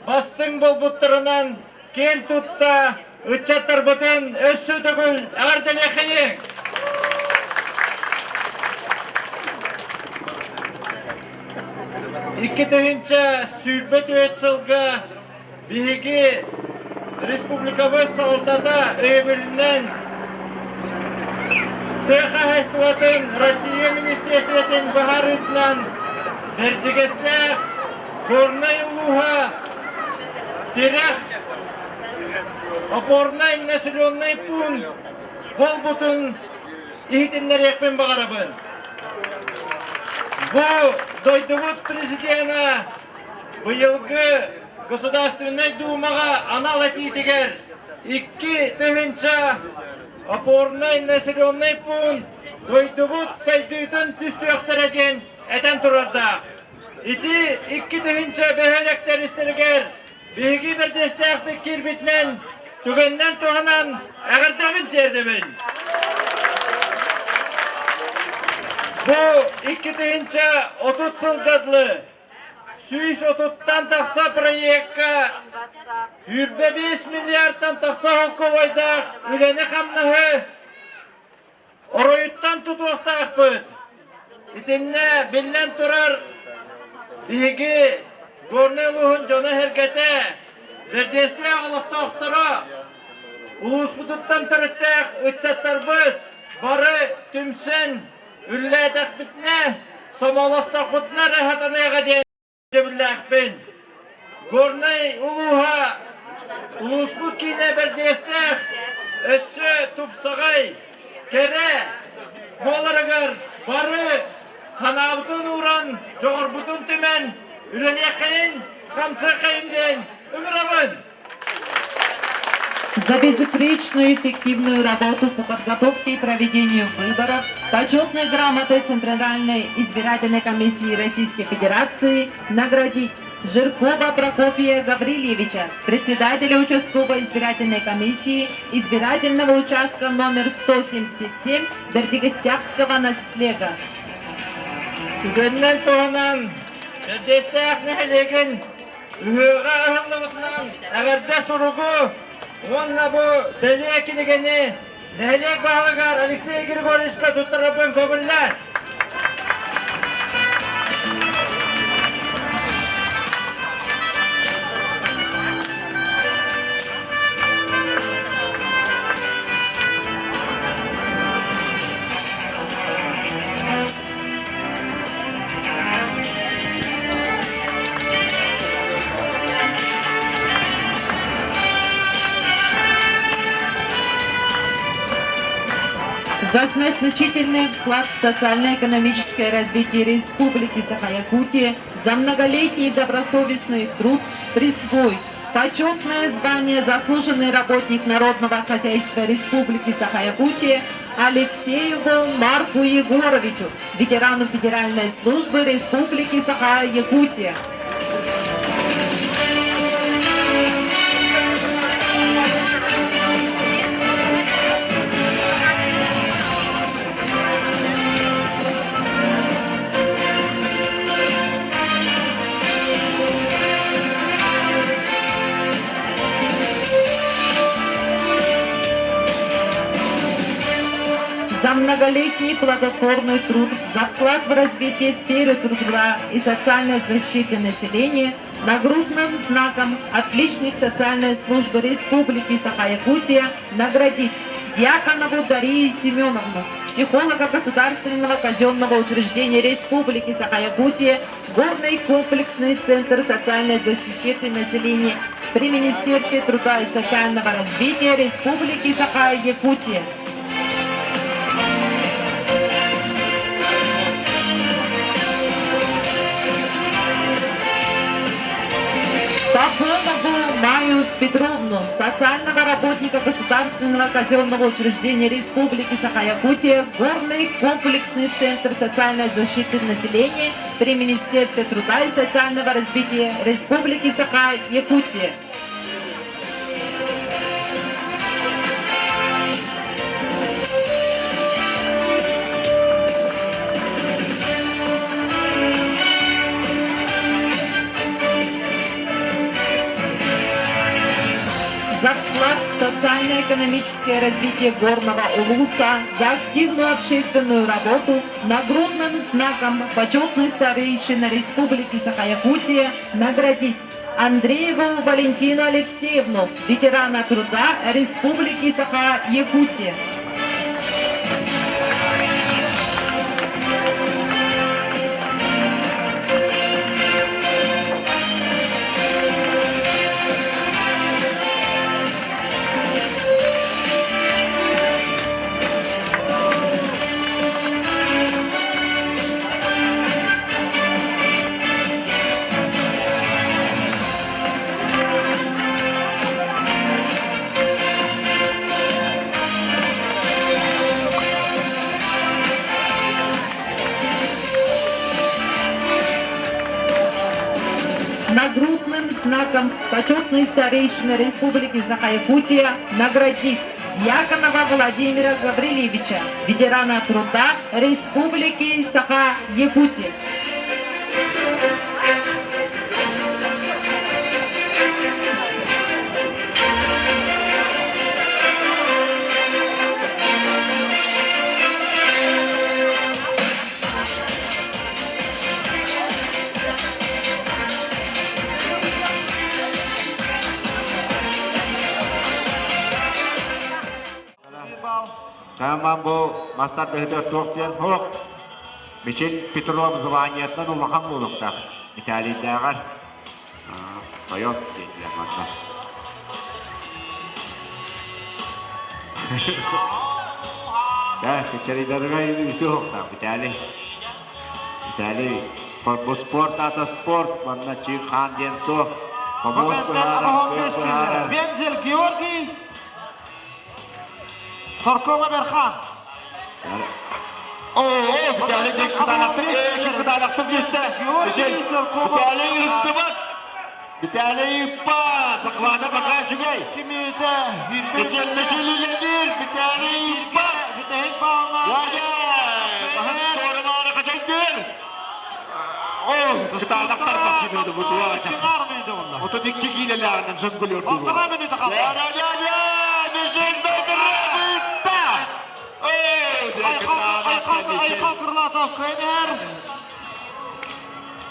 бастыҥ буолбуттарынан киэн тутта ыччаттарбытын өссө төгүл эҕэрдэлиэхэйиҥ! 2024 сылга биһиги республикабыт салалтата өйөбүлүнэн. Тыа хаһаайыстыбатын Россия министиэристибэтин быһаарыытынан Бэрдьигэстээх Горнай улууһа тирэх опорнай населенный пуун буолбутун иһитиннэриэхпин баҕарабын. Бу дойдубут президена быйылгы Государственнай Думаҕа анал этиитигэр 2000 опорнай населенный пуун дойдубут сайдыытын түстүөхтэрэ диэн этэн турардаах. Ити 2000 бөһүөлэктэр истэригэр биһиги бэрдиэстээхпит киирбитинэн түгэнинэн туһанан эҕэрдэбин тиэрдэбин. Бу 2030 сылга дылы 130-тан тахса проекка 25 миллиардтан тахса холкуобайдаах үлэни-хамнаһы оройуттан тутуохтаахпыт. Итиннэ биллэн турар биһиги Горнай улууһун дьоно-сэргэтэ, Бэрдиэстээх олохтоохторо, улууспутуттан төрүттээх ыччаттарбыт бары түмсэн үлэлээтэхпитинэ, сомоҕолостохпутуна эрэ сатаныаҕа диэн өйдөбүллээхпин. Горнай улууһа улууспут киинэ Бэрдьигэстээх өссө тупсаҕай, кэрэ буоларыгар бары санаабытын ууран, дьоҕурбутун түмэн үлэлиэххэйин, хамсыаххайын диэн ыҥырабын!
За безупречную эффективную работу по подготовке и проведению выборов почетной грамотой Центральной избирательной комиссии Российской Федерации наградить Жиркова Прокопия Гаврильевича, председателя участковой избирательной комиссии избирательного участка номер 177 Бердигестякского наслега.
Түгэнинэн туһанан, Бэрдиэстээх нэһилиэгин Ыһыаҕа ыһыллыбытынан эҕэрдэ суругу уонна бу бэлиэ кинигэни нэһилиэк баһылыгар Алексей Григорьевичка туттарарбын көҥүллээн.
За значительный вклад в социально-экономическое развитие Республики Саха-Якутия, за многолетний добросовестный труд присвоить почетное звание «Заслуженный работник народного хозяйства Республики Саха-Якутия» Алексееву Марку Егоровичу, ветерану Федеральной службы Республики Саха-Якутия. За многолетний плодотворный труд, за вклад в развитие сферы труда и социальной защиты населения нагрудным знаком «Отличник социальной службы Республики Саха-Якутия» наградить Дьяконову Дарию Семеновну, психолога Государственного казенного учреждения Республики Саха-Якутия, Горный комплексный центр социальной защиты населения при Министерстве труда и социального развития Республики Саха-Якутия. Пахомову Маю Петровну, социального работника Государственного казенного учреждения Республики Саха-Якутия, Горный комплексный центр социальной защиты населения при Министерстве труда и социального развития Республики Саха-Якутия. За вклад в социально-экономическое развитие Горного Улуса, за активную общественную работу нагрудным знаком «Почетный старейшина Республики Саха-Якутия» наградить Андрееву Валентину Алексеевну, ветерана труда Республики Саха-Якутия. знаком почетной старейшины Республики Саха-Якутия наградить Дьяконова Владимира Гаврильевича, ветерана труда Республики Саха-Якутия.
Тамам бу мастар быһыта туох диэн суох. Мичил Петров званиетынан улахан буолуохтаах. Виталийдааҕар тойон диэтилэр манна. Да, кычарыйдарыга үтүө Виталий. Виталий, спорт, бу спорт аата спорт, манна чыыр хаан диэн суох. Хомуос быһаарар, кыах быһаарар.
Вензель Георгий, Соркома Берхан.
Оо, Виталий диэн кытаанахтык, кытаанахтык түстэ. Виталий ырыттыбат. Виталий ыппа, сахвата пока үчүгэй. Мичил мичил үлэлиир, Виталий ыппат. Вадя, баһын туора-маары хачайдыыр. Оо, кытаанахтар бахчыгыды бу туа. 32 киилэлээҕинэн сөҥгүлүөр дуу. Мичил Бөтүрөбүттэ!
Айхал Крылатов көнөр.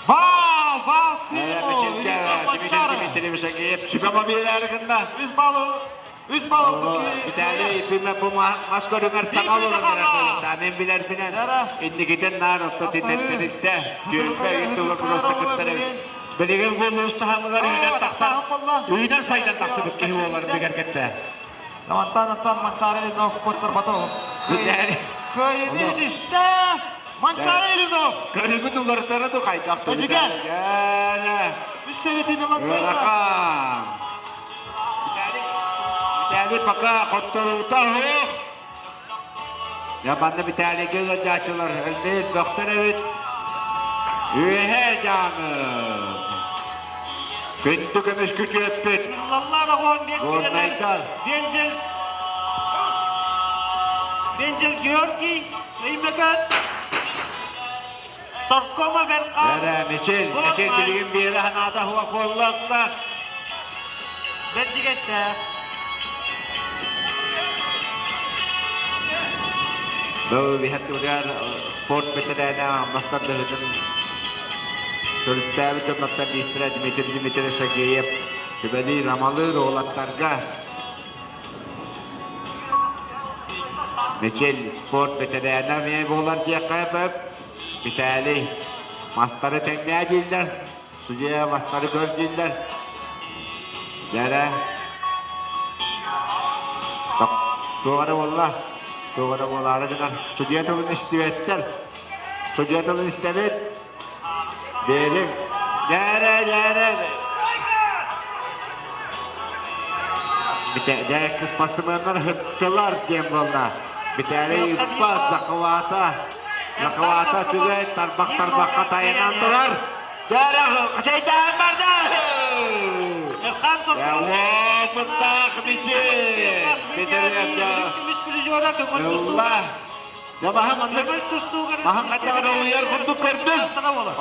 Бал, бал, Симо!
Дмитрий Сергеев сүбэ биэрээри гынна.
Үс бал, үс бал
Виталий Ефимов бу мас көрүҥэр саҥа олорон эрэр буолуохтаах. Мин билэрбинэн инникитин наар отто титэртэритте түөлбэ үт тыла просто кыттар эбит. Билигин бу улуус таһымыгар үүнэн тахсар, үүнэн сайдан тахсыбыт киһи буолар бигэргэттэ.
Антон Антон Манчары Ильинов куоттарбата ол.
Виталий.
Кыайыны итистэ Манчары Ильинов.
Көрүгүн уларытара ду хайдах
Эдьигэ. Үс серетин ылан
Ыарахан. Виталий, Виталий пока хотторуута суох. Я манна Виталийга ыалдьааччылар элбээн бөхтөр эбит. Үөһээ дьааҥы. Күндү көмүс күтүөппүт.
Лаллар 15
Горнайдар.
Вензель Вензель Георгий Өймөкөт Соркома Веркан
Эрэ, Мичил, Мичил билигин биэрэ санаата суох буоллахтаах.
Бэрдьигэстээх.
Бу биһэртибитигэр спорт бэтэрээнэ мастар быһыытын төрүттээбит дьоннортон биирдэрэ Дмитрий Дмитриевич Сергеев сүбэлиир, амалыыр уолаттарга Мичил спорт бэтэрээнэ эмиэ буолар диэххэ сөп. Виталий мастары тэҥнээ дииллэр, судья мастары көр дииллэр. Дьэрэ туох эрэ буолла, туох эрэ буолаары гынар. Судья тылын истибэттэр. Судья тылын истэбит. Биэриҥ. Дьэрэ, дьэрэ. Дьэ, спортсменнар ыһыктылар диэн буолла. Виталий ыппат, захвата. Захвата үчүгэй, тарбах тарбахха тайанан турар. Дьэрэ, хачайдаан барда! Уопуттаах Мичил! Ылла! Дьэ маһа маннык маһын хаттаҕар олуйар курдук көрдүм.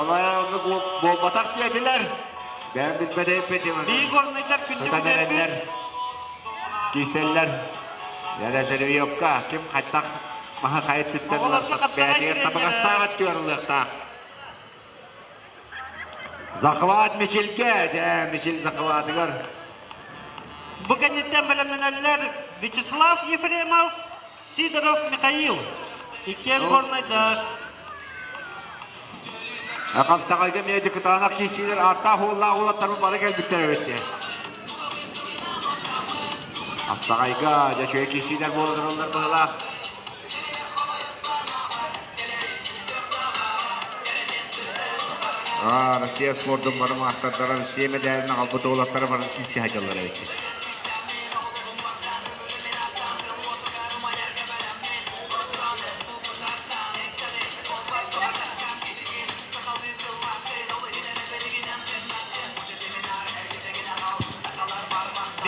Олара оннук буолбатах диэтилэр. Бэйэм билбэтим Сытан эрэллэр. Киирсэллэр. Яра Жеребьевка ким хаттах маһы хайа өттүттэн бэйэтигэр табыгастаах өттүгэр ылыахтаах. Захват Мичилгэ, дьэ Мичил захватыгар.
Бу кэнниттэн бэлэмнэнэллэр Вячеслав Ефремов, Сидоров Михаил. Иккиэн горнайдар.
Хапсаҕайга медик кытаанах киирсиилэр ааттаах уоллаах уолаттарым бары кэлбиттэр эбит дии. Хапсаҕайга дьэ үчүгэй киирсиилэр буола тураллар быһыылаах. Россия спордун бары маастардара Россия мэдээлин аҕалбыт уолаттара бары киирсэ сылдьаллар эбит.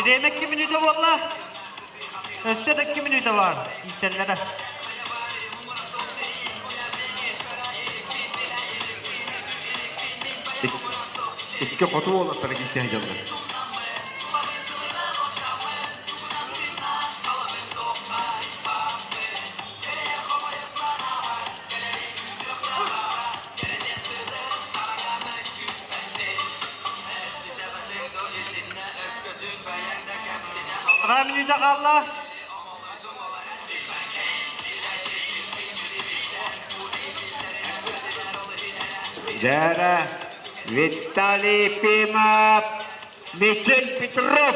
Бириэмэ 2 мүнүүтэ буолла. Өссө да 2 мүнүүтэ бар. Ииссэллэрэ.
Икки хоту уолаттара киирсэ сылдьаллар.
Ра мүнүүтэ хаалла.
Дьээрэ Виталий Пимов, Мичил Петров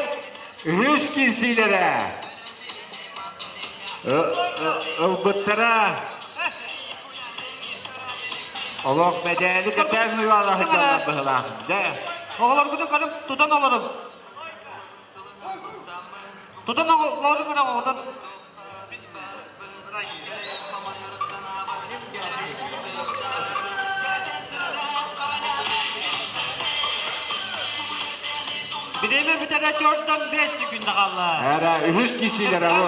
үһүс киирсиилэрэ. Ылбыттара олох мэдээли кэтээн ыала сылдьаллар быһылаах. Дэ.
Оҕолоргутун көрүҥ, тутан олоруҥ. Тутан олоруҥ эрэ оҕотун. Бириэмэ бүтэрэ төрдөн 5 секунда хаалла.
Эрэ үһүс киирсиилэрэ бу.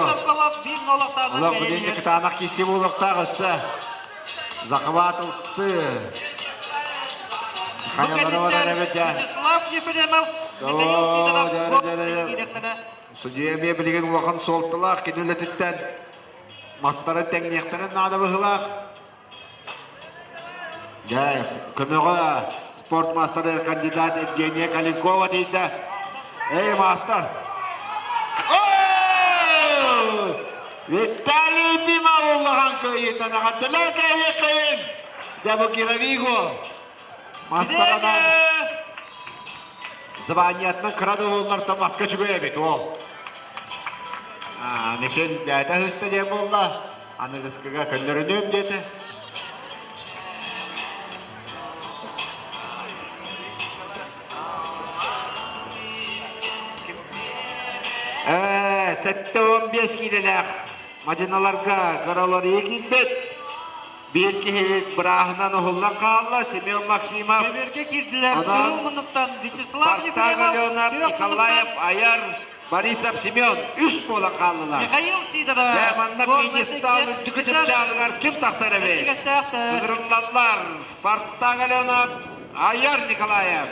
Олох билиҥҥи кытаанах киирсии буолуохтаах өссө. Захватовцы. Хайалара барар эбит дьэ.
Вячеслав Ефремов, Михаил Сидоров,
Судьуйа эмиэ билигин улахан суолталаах кини үлэтиттэн мастары тэҥниэхтэрин наада быһыылаах. Дьэ, көмөҕө спорт маастара кандидат Евгения Калинкова тиийдэ. Эй, маастар! Виталий Пимал улахан кыайыытынан эҕэрдэлээн кээһиэххэйиҥ! Дьэ, бу Кировиго мастаранан Званиятынан кыра да буоллар маска үчүгэй эбит уол. Мишель бэйэтэ ыһыста диэн буолла. Аныгыскыга көннөрүнүөм диэтэ. Ээ, 75 киилэлээх мадьыналарга кыраларыйа киирбит. Биир киһибит бырааһынан уһуллан хаалла Семен Максимов.
Көбүөргэ киирдилэр. Кыһыл муннуктан Вячеслав
Спартак
Ефремов,
Аленов, Николаев Аяр, Борисов Семен үс буолан хааллылар.
Михаил Сидоров.
Дьэ, манна пьедестал үрдүкү чыпчаалыгар ким тахсар эбит? Ыҥырыллаллар. Спартак Аленов, Аяр Николаев.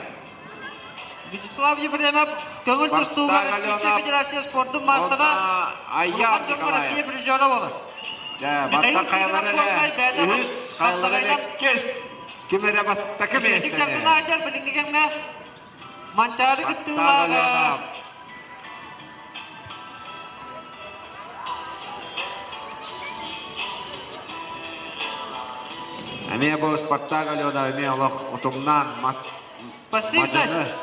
Вячеслав Ефремов көҥүл тустууга Российскай Федерация спордун маастара,
Аяр
улахан дьоҥҥо Россия призера буолар.
Дьэ, баттах хайалара эрэ үһүс, хайалара эрэ иккис. Ким эрэ бастакы миэстэни.
Чартынаайдар билиҥҥи кэмҥэ Манчаары кыттыылааҕа
Эмиэ бу Спартак Алена эмиэ олох утумнаан
Пассивность.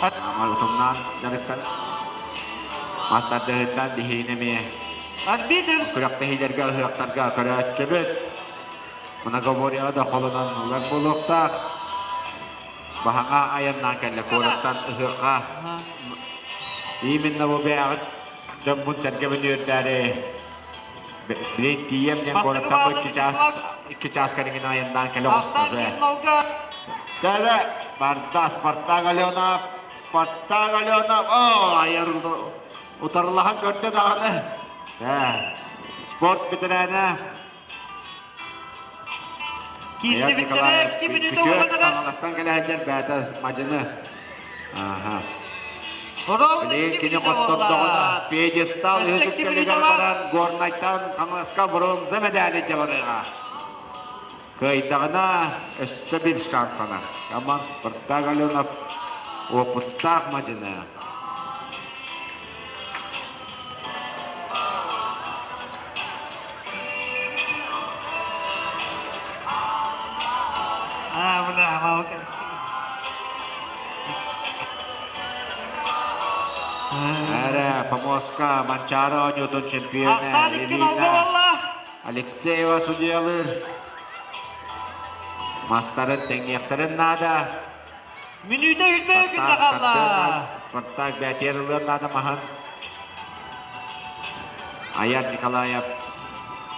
Утумнаан дьарыктан мас тардыһыттан биһиини эмиэ
Арбитр.
Күрэхтэһиилэргэ ыһыахтарга көрөөччүбүт. Многоборьеҕа да холонон ылар буолуохтаах. Баһаҥа айаннаан кэллэ куораттан ыһыахха. Именно бу бэйэҕит дьоммун сэргэбин үөрдээри Билин тиийэм диэн куораттан бу икки чаас икки чаас кэриҥин айаннаан кэлэ оҕуста. Кэлэ барда Спартак Алена Спартак Алена о айар утарылаһан көрдө даҕаны спорт бэтэрээнэ
Киирсибиттэрэ икки мүнүүтэ уһанара.
Хаҥаластан кэлэ сылдьар бэйэтэ мадьыны. Аха.
Билигин
кини хоттордоҕуна пьедестал үһүтүктэлигэр баран Горнайтан Хаҥаласка бронза медали дьабарыаҕа. Кыайдаҕына өссө биир шанстанар. Команд Спартак Аленов уопуттаах мадьыны.
А, бля,
Эрэ, Помоска, Манчаары оонньуутун чемпиона Ирина Алексеева судьуйалыыр. Мастарын тэҥниэхтэрин наада.
Мүнүүтэ үрбэ күндэ хаалла.
Спартак бээтиэр ылыан наада маһын. Аяр Николаев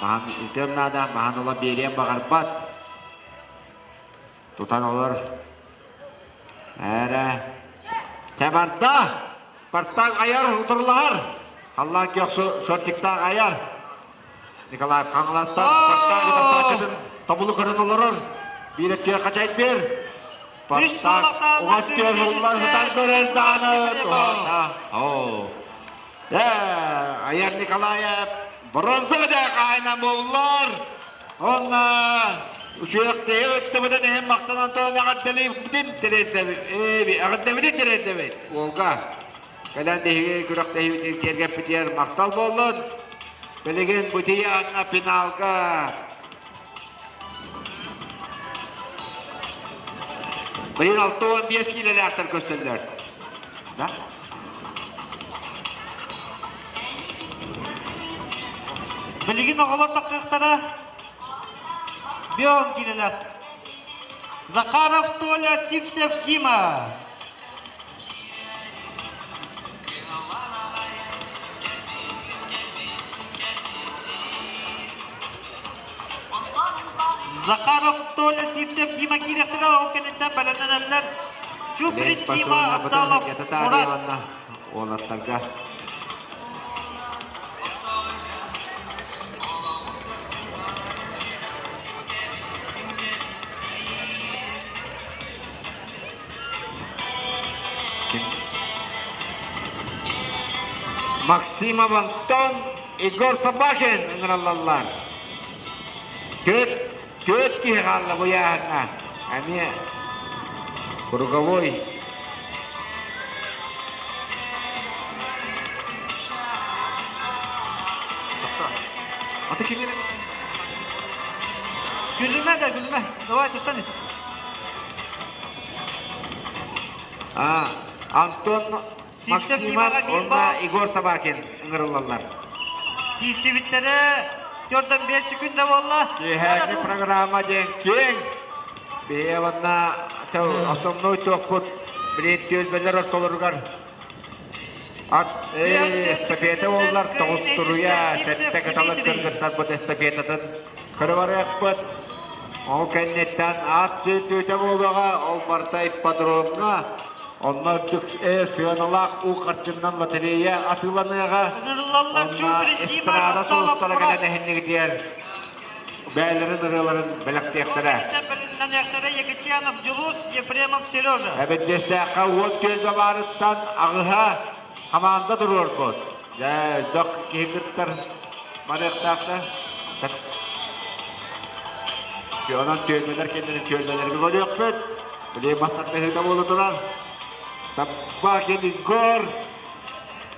маһын ытыан наада, маһын ыла биэриэн баҕарбат. Тутан олор. Эрэ. Чабарда Спартак айар утарылаһар. Халлаан көхсү шортиктаах айар. Николаев Хаҥаластан Спартак утарсааччытын тобулу көрөн олорор. Биир өттүгэр хачайдыыр. Спартак уҥа өттүгэр уһуллан сытан көрөр даҕаны туһата. Оо. Айар Николаев бронза хаайынан буоллар. Онна үчүгэйдик өттөбүтэн иһин махтанан туран эҕэрдэлиибитин тириэрдэбит. Эҕэрдэбитин тириэрдэбит. Уолга кэлэн биһиги күрэхтэһиибитин киэргэппитигэр махтал буоллун. Билигин бутия анна финалга Быйыл 65 киилэлээхтэр көрсөллөр. Да?
Билигин оҕолор тахсыахтара Бион киилэлээх. Захаров Толя, Сивцев Дима. Захаров Толя, Сивцев Дима киириэхтэрэ, ол кэнниттэн бэлэмнэнэллэр. Чуприн Дима, Абдалов Мурат.
Уолаттарга Максимов Антон, Егор Собакин ыҥыраллаллар. Түөрт, түөрт киһи хаалла бу ыйааһыҥҥа. Эмиэ круговой.
Күлүмэ да күлүмэ. Давай тустан ис.
А, Антон Максимов уонна Егор Собакин ыҥырыллаллар.
Тиийсибиттэрэ төрдөн 5 секунда буолла.
Киэһээҥҥи программа диэн киэҥ. Биһиги уонна основной туохпут билин түөлбэлэр ортолоругар ат эстафета буоллар тоҕус туруйа сэттэ кыталык кыргыттарбыт эстафетатын көрө барыахпыт. Ол кэнниттэн ат сүүрдүүтэ буолуоҕа, ол барыта ипподромҥа, онно үрдүк сыаналаах уу харчыннан лотерея атыыланыаҕа. Онно эстрада сулустара кэлэн эһиннигитигэр бэйэлэрин ырыаларын бэлэхтиэхтэрэ.
Екачанов Дьулус, Ефремов Сережа.
Эбэддиэстээххэ уот түөлбэ баарыттан аҕыһа хамаанда туруорбут. Дьэ, дох киһи кыттар барыахтаахта. Онон түөлбэлэр кэннини түөлбэлэргэ көрүөхпүт. Билигин мастардыһыыта буола турар. Собакин Егор,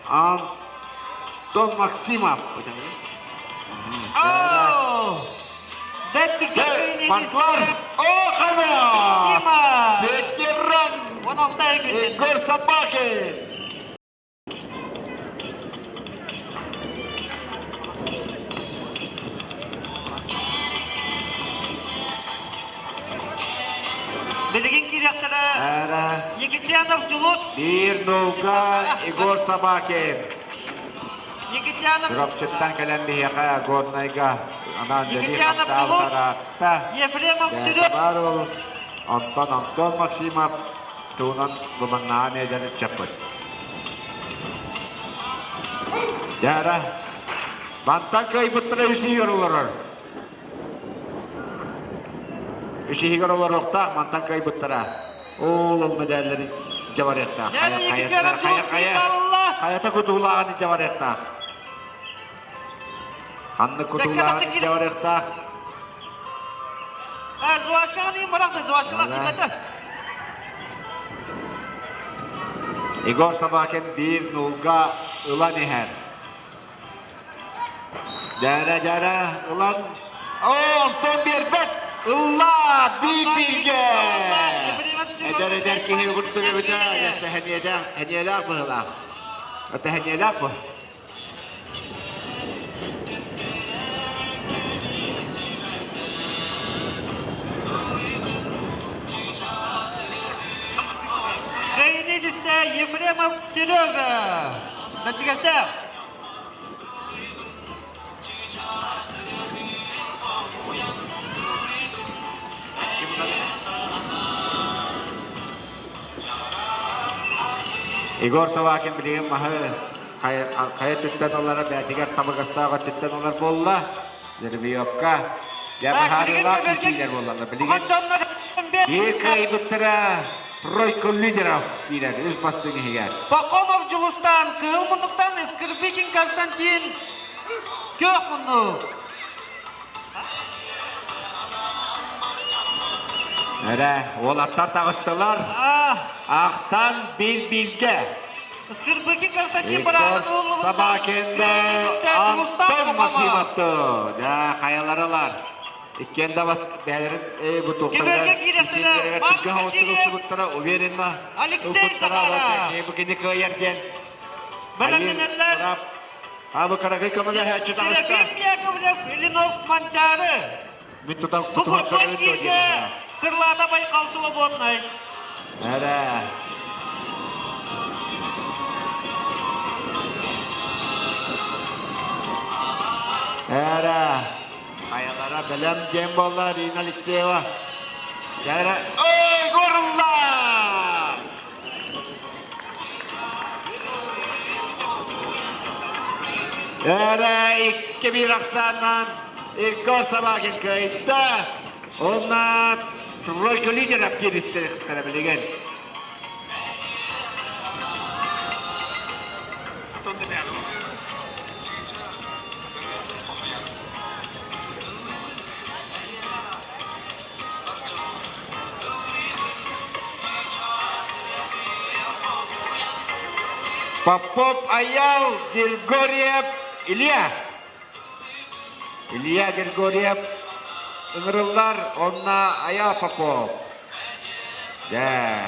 Антон Максимов. Панклар! О, Хана! Ветеран! Егор Собакин!
Билигин киириэхтэрэ Никитянов Дьулус.
Биир нулга Егор Собакин.
Никитянов
Чурапчыттан кэлэн биһиэхэ Горнайга анаан
Никитянов Дьулус. Ефремов Сүрүк.
Баар ол Антон Антон Максимов туһунан буманнаан эдэр ыччаппыт. Дьара, мантан кыайбыттара үс иһигэр олорор. Үс иһигэр олоруохтаах, мантан кыайбыттара. Ол ол мэдээллэри дьабарыахтаах. Хайа, хайа, хайа, хайата кутуулааҕын дьабарыахтаах. Ханнык кутуулааҕын дьабарыахтаах.
Жвачкаҕын бырахты, жвачкалах тиийбэтэ.
Егор Собакин биир нулга ылан иһэр. Дьара-дьара ылан О, онтон биэрбэт! Ылла! Биир-бииргэ! Эдэр-эдэр киһи курдук эбитэ, сэһэниэлээх, сэниэлээх быһыылаах. Сэһэниэлээх бу.
Кыайыны Ефремов Сережа. Бэрдьигэстээх.
Егор Собакин билигин маһы хайа өттүттэн ылара бэйэтигэр табыгастаах өттүттэн ылар буолла. Жеребьевка дьэ быһаарыылаах күүсүүлэр буоллаллар. Билигин биир кыайбыттара тройка лидеров киирэр үс бастыҥ иһигэр.
Пахомов Дьулустаан кыһыл муннуктан Скрипичин Константин күөх муннук.
Эрэ, уолаттар таҕыстылар. Ахсан биир-бииргэ.
Скрипыкин Константин Баранов
Собакин Антон Максимовты. Да, хайаларылар. Иккиэн да бас бээлэрин э бу туохтарыгар кисиэннэригэр түргэн хоҕустук ылсыбыттара уверенно
Алексей Захаров.
Бу кини кыайар диэн.
Бэлэмнэнэллэр.
Абы карагы көмөлөһөөччү таҕыста.
Серафим Яковлев, Ильинов Манчаары.
Мин тутан
Бу курдук кииргэ Кырлаата Байкал свободнай.
Эрэ. Эрэ. Хайалара бэлэм диэн буолла Рина Алексеева. Эрэ. Ой, горулла! Эрэ 2-1 ахсаанынан Егор Собакин кыайда. Уонна тройка лидеров кииристэхтэрэ билигин. Попов Аял Григорьев Илья. Илья Григорьев ыҥырыллар, онно Аял Попов. Дьэ.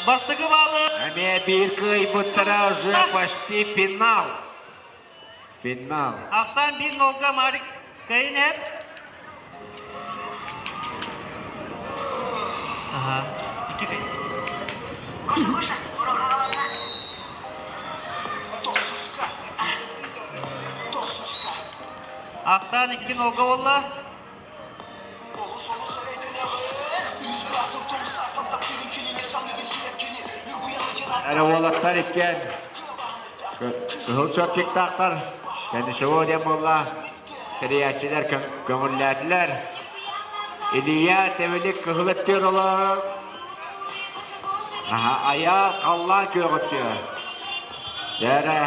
Бастакы баалы.
Эмиэ биир кыайбыттара уже почти финал. Финал.
Ахсаан биир нолга Марик Кайнер. Ага. Икки кый. Ахсаан икки нолга болла.
Эрэ уолаттар иккиэн кыһыл чопчиктаахтар Теннисово диэн буолла тэрийээччилэр көҥүллээтилэр Илья Тэвилик кыһыл өттүөр олорор Айа халлаан күөх өттүөр Дээрэ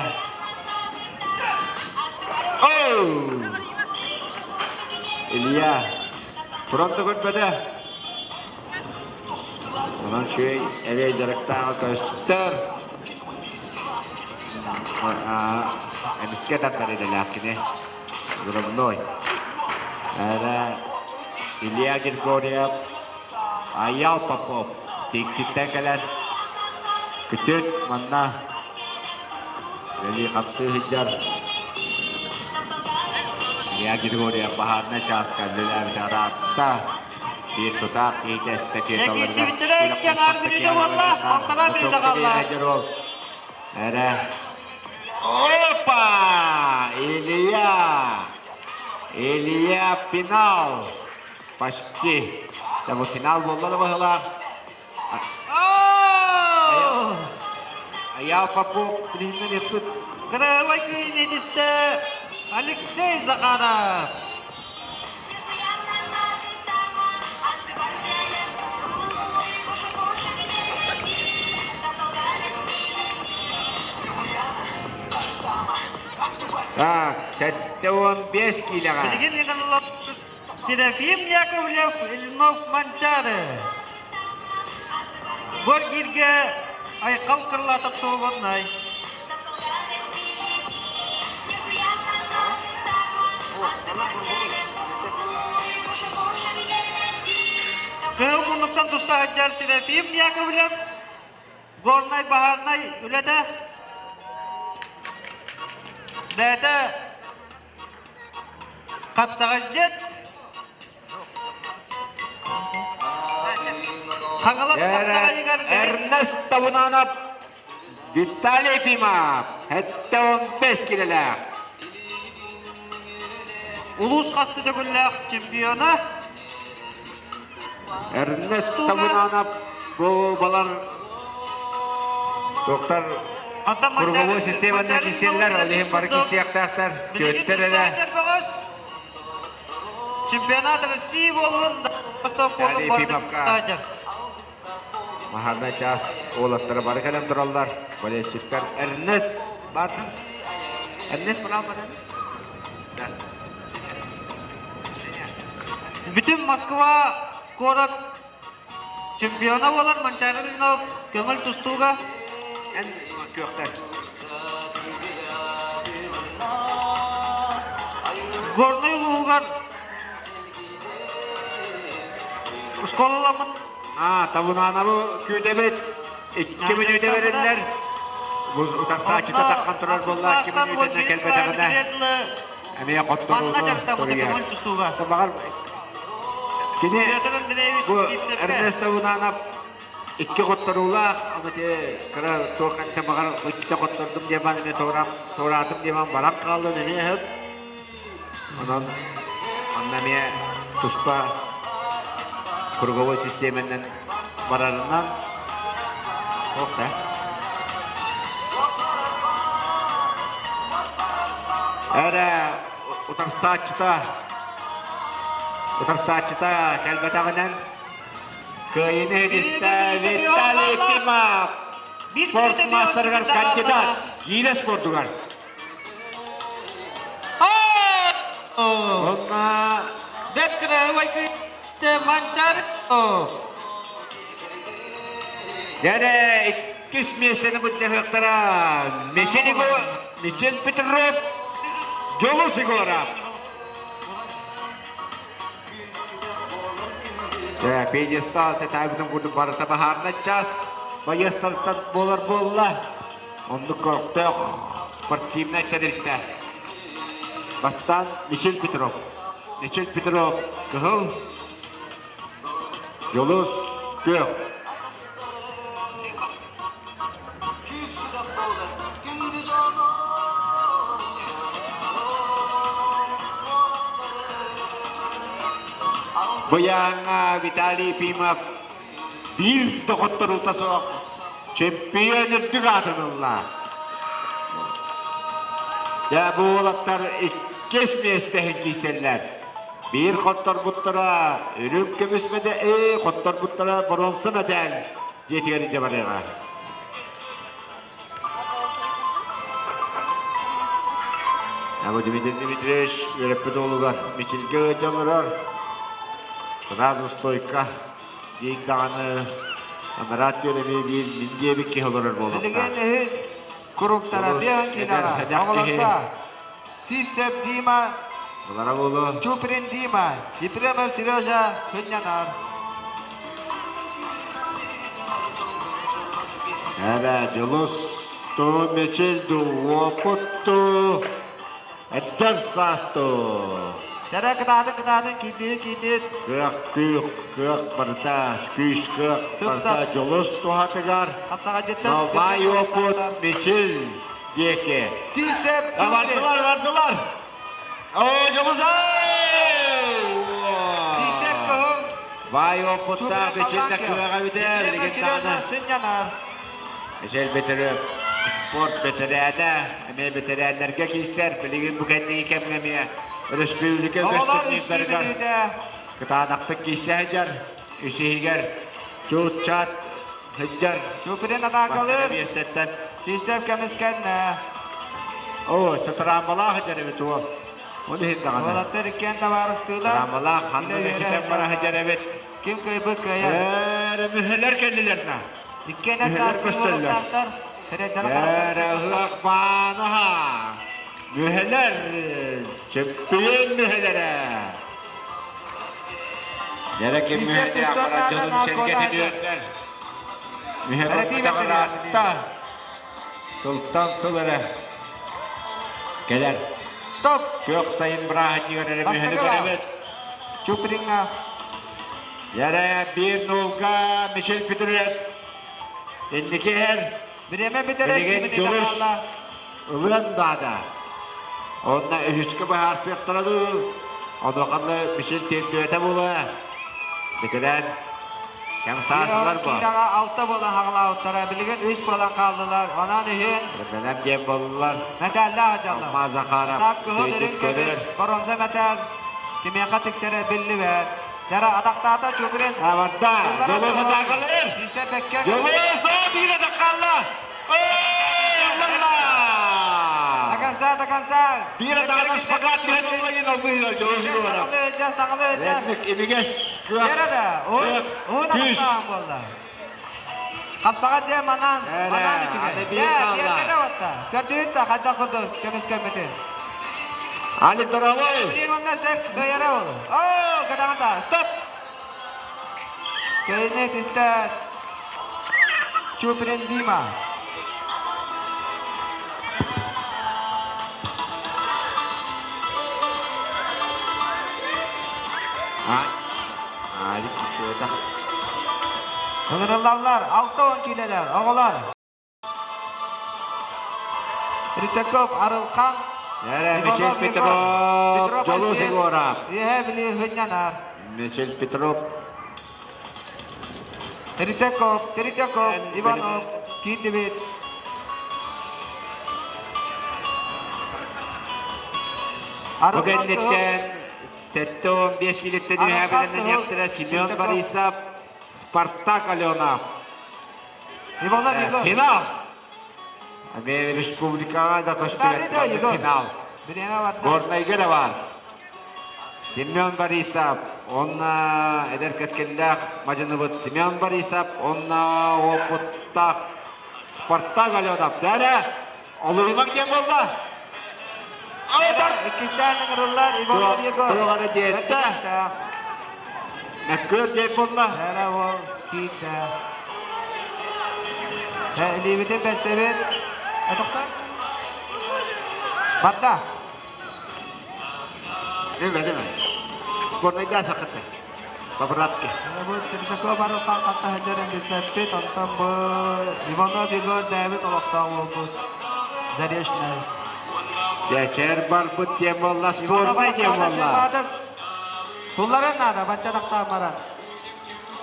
Илья туран да көрбөтө. Онон үчүгэй эбэй дьарыктааҕа көстөр. Эмискэ тардар идэлээх кини. Взрывной. Эрэ Илья Григорьев, Аял Попов Тиикситтэн кэлэн күтүт манна үлэлии-хамсыы сылдьар Илья Григорьев баһаарынай чааска үлэлээбитэ ыраатта. Биир тутаах киһитэ эстафеталарыгар
Киирсибиттэрэ икки аҥаар мүнүүтэ буолла, балтараа мүнүүтэ хаалла.
Эрэ. Опа! Илья! Илья финал! Почти. Да бу финал буолла да быһылаах. Айаал Попов билиһиннэр еппит.
Кырыһыбай кыйын этистэ Алексей Захаров.
Так, 75 киилэҕэ.
Билигин Серафим Яковлев, Ильинов Манчаары. Горгиргэ Айхал Крылатов свободнай. Кыһыл муннуктан туста сылдьар Серафим Яковлев Горнай баһаарнай үлэтэ бэйэтэ Хапсаҕайдьыт Хаҥалас хапсаҕайыгар
Эрнест Табунанов Виталий Ефимов 75 килэлээх.
Улуус хасты төгүллээх чемпиона.
Эрнест Табунанов бу балар. Доктор круговой системаны кисиэллэр, ол иһин бары кисиэхтээхтэр, түөттэр эрэ.
Чемпионат России буоллун, Восток буоллун
Ефимовка. Махарна час уолаттара бары кэлэн тураллар. Болельщиктар Эрнест бардын. Эрнест баралбатын.
Бүтүн Москва куорат чемпиона буолан Манчаары Ильинов көҥүл тустууга
Эн күөхтэр.
Горнай улууһугар школаламмыт
А, Табунанабы күүтэбит. Икки мүнүүтэ бериллэр. Бу утарсааччыта таххан турар буолла, икки мүнүүтэннэ кэлбэтэҕинэ эмиэ
Манна
хотторууну
дьарыктаммыта
туруйар.
көҥүл тустууга.
Баҕар кини
Петр Андреевич
бу
Сивцевкэ
Эрнест Табунанов икки хотторуулаах, аны те кыра туох ханта баҕар иккитэ хоттордум диэман эмиэ туораатым диэман баран хааллын эмиэ өп. Онон манна эмиэ туспа круговой систиэмэнэн барарынан туох да эрэ утарсааччыта утарсааччыта кэлбэтэҕинэн кыайыыны иһитистэ Виталий Тимак спорт маастарыгар кандидат киинэ спордугар Онна
Бэт кыраһыбай кыысты Манчаары
Дьэрэ иккис миэстэни былдьаһыахтара Мичил Мичил Петров, Дьулус Егоров. Пьедестал тэтаабытын курдук барыта баһаарна час байыастартан буолар буолла. Оннук көхтөөх спортивнай тэрилтэ. Бастаан Мичил Петров. Мичил Петров кыһыл, Дьулус күөх. Быйааҥҥа Виталий Ефимов биир доҕотторуута суох чемпион үрдүк аатын ылла. Дьэ, бу уолаттар иккис миэстэһин киирсэллэр. Биир хотторбуттара үрүҥ көмүс мэтээл, хотторбуттара боруонса мэтээл дьиэтигэр илдьэ барыаҕа. Абы Дмитрий Дмитриевич үөрэппит уолугар Мичилгэ ыалдьан олорор. Сразу стойка диэн даҕаны анараа өттүгэр эмиэ биир мин диэбит киһи олорор буолуохтаах.
Билигин иһин куруктара
Олус
биэһин
эдэр
киилэҕэ
сэдэх киһи.
оҕолорго Сивцев Дима,
Ылара буолуо.
Чуприн Дима, Ефремов Сережа сынньанар.
Эбэ Дьулус туу Мичил дуу уопут дуу эдэр саас дуу
Дэрэ кытаатын кытаатын киирдири киирдир.
Кыах күүх кыах барыта күүс кыах барыта Дьулус туһатыгар
Хапсаҕайдыттан
Новай опыт Мичил диэки.
Сивцев
Бардылар бардылар. Оо Дьулус
Сивцев кыһыл
Баай опыттаах Мичил да кыаҕа бүтэр легендарна.
Сынньанар.
Мичил бөтөрө спорт бэтэрээнэ эмиэ бэтэрээннэргэ киирсэр билигин бу кэнники кэмҥэ эмиэ өрөспүүбүлүкэ үгэс турнирдарыгар кытаанахтык киирсэ сылдьар үсүһүгэр чуут-чаат сылдьар
Чуприн атаакалыыр
миэстэттэн
Сисев көмүскэннэ
Оо, сатараамалаах сылдьар эбит уол. Ол иһин даҕаны.
Уолаттар иккиэн табаарыстыылар.
Сатараамалаах ханна да ситэн бара сылдьар эбит.
Ким кыайбыт кыайар.
Ээ, мүһэлэр кэллилэр на.
Иккиэн эр саастыы уолаттаахтар.
Эрэ ыһыах баанаһа. Мүһэлэр, чөппүйэн мүһэлэрэ. Дьэрэ ким мүһэтэ баран дьонун сэргэтин үөрдэр. Мүһэ ыраатта. Сылтан сыл эрэ кэлэр.
Стоп!
Күөх сайын бырааһынньыгар эрэ мүһэни көрөбүт.
Чупринга.
Ярэ биир нулга Мишель Петров инники иһэр.
Бириэмэ бүтэрэр
Билигин Дьулус ылыан наада. Онно үһүскэ быһаарсыахтара дуу. Онуоханна Мишель тиэрдибэтэ буолуо. Бэтэрээн. Кэм саасылар бу.
Киилэҕэ алта буолан хаҕылаабыттара, билигин үс буолан хааллылар. Онон үһүн
Бэлэм диэн буоллулар.
мэтээллээх дьаллар.
Алмаз Захаров
Так кыһыл
Сүйдүк
үрүҥ
көрөр.
көмүс, боронза мэтээл кимиэхэ тиксэрэ биллибэт. Дара атахтаата Чубрин.
Абарда. Жолуос атаакалыр.
Кисе бэккэ.
Жолуос биир атах хаалла.
До конца, до конца.
Биир атаҕынан шпагат түһэн ылла диэн албыһыгар Жолуос Егоров.
Саҥалы өйдөс, саҥалы өйдөс.
Редник имигэс кыах.
Дара да, уун
Күүс.
атахтаан буолла. Хапсаҕа диэн манан,
Эрэ,
манан үчүгэй.
аны биир
Дэ,
хаалла.
биэрбэтэ уотта. Көрдүгүт да хайдах курдук көмүскэммитин.
Алик дорогой.
Билин уонна сек кыайара ол. Оо, кадаҕата, стоп! Кэлини түстэ Чуприн Дима.
Алик Света.
Ыҥырыллаллар, 60 киилэлэр, оҕолор. Ритаков Арылхан.
Эрэ, Мичил Петров, Дьолус Егоров.
Үөһээ Бүлүү Хынньанар.
Мичил Петров.
Ритаков, Третьяков, Иванов, киирдибит.
Бу кэнниттэн 75 килиттэн үөһээ бэлэмнэниэхтэрэ Семен Борисов, Спартак Аленов.
Иванов Егор.
Финал! Эмиэ республикаҕа да көстүбэт финал. Горнайга да бар. Семен Борисов, онна эдэр кэскиллээх мадьыныбыт Семен Борисов, онна опыттаах Спартак Аленов. Дәрэ, олуймак диэн буолла.
Иккистээн ыҥырыллар Иванов Егор.
Туох эрэ диэтэ. Мөккүөр диэн буолла.
Эрэ уол киирдэ. Илиибитин бэссэбит. Отохтор. Барда.
Деме, деме. Спорнайда сахатта. По-братски.
Бу Третьяков барылхан хатта сылдьарын билбэппит. Онтон бу Иванов Егор бэйэбит олохтоох уолбут. Заречный.
Дьэчэр барбыт диэн буолла, спорнай диэн буолла.
Тулларын наада, бачча тахтаан баран.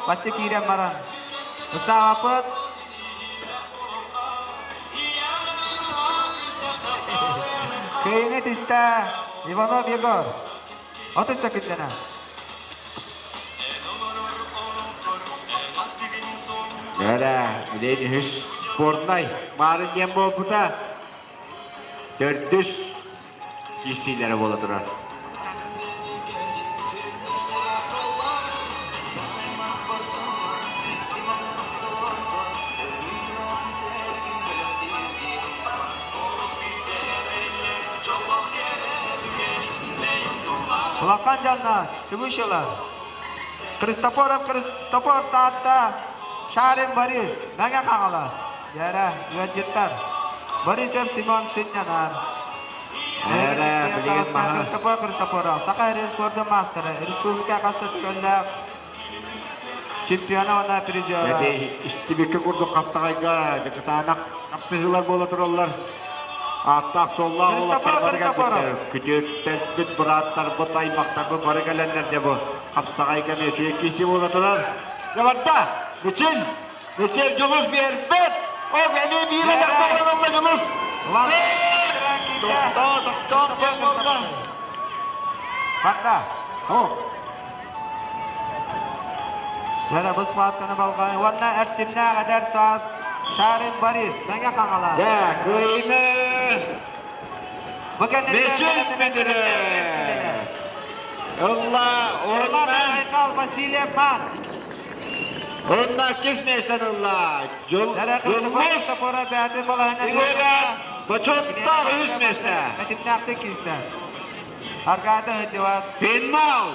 Бачча киирэн баран. Ыксаабаппыт. Кыайыыны тистэ Иванов Егор. 30 секундана.
Бэрэ, билин үһүс спортнай маарын диэн буолбута. Төрдүс киирсиилэрэ буола турар.
Улахан дьонно, сүгүшэлэр. Христофоров Христофор Таатта, Шарин Борис, Мэҥэ Хаҥалас, Дьэрэ, ыалдьыттар. Борисов Семен сынньанар.
Эрэ, билигин маһа.
Христофор Христофоров, Саха сирин спордун маастара, республика хаста төгүллээх чемпиона уонна призера.
Эти истибиккэ курдук хапсаҕайга дьыкытаанах хапсыһыылар буола тураллар. Ааттаах-суоллаах уолаттар бары кэлбиттэр. Күтүөттэрбит, бырааттарбыт, аймахтарбыт бары кэлэннэр дьэ бу хапсаҕайга эмиэ үчүгэй киси буола турар. Дьэ барда! Мичил! Мичил Дьулус биэрбэт! Ок, эмиэ биир атах буолан ылла Дьулус! Тохтоо, тохтоо, диэн буолла.
Барда!
Ох!
Дьэ, бу схватканы балҕай уонна эрчимнээх эдэр саас Шарин Борис Мэҥэ Хаҥалас.
Дьэ, кыайыыны
Бу кэнниттэн
Мичил Петров ылла уонна
Айхал Васильев Ман.
Уонна иккис миэстэни ылла Дьулус Егоров бочуоттаах үһүс миэстэ.
Этимнээхтик киирсэ. Аргада Хыдьыват.
Финал!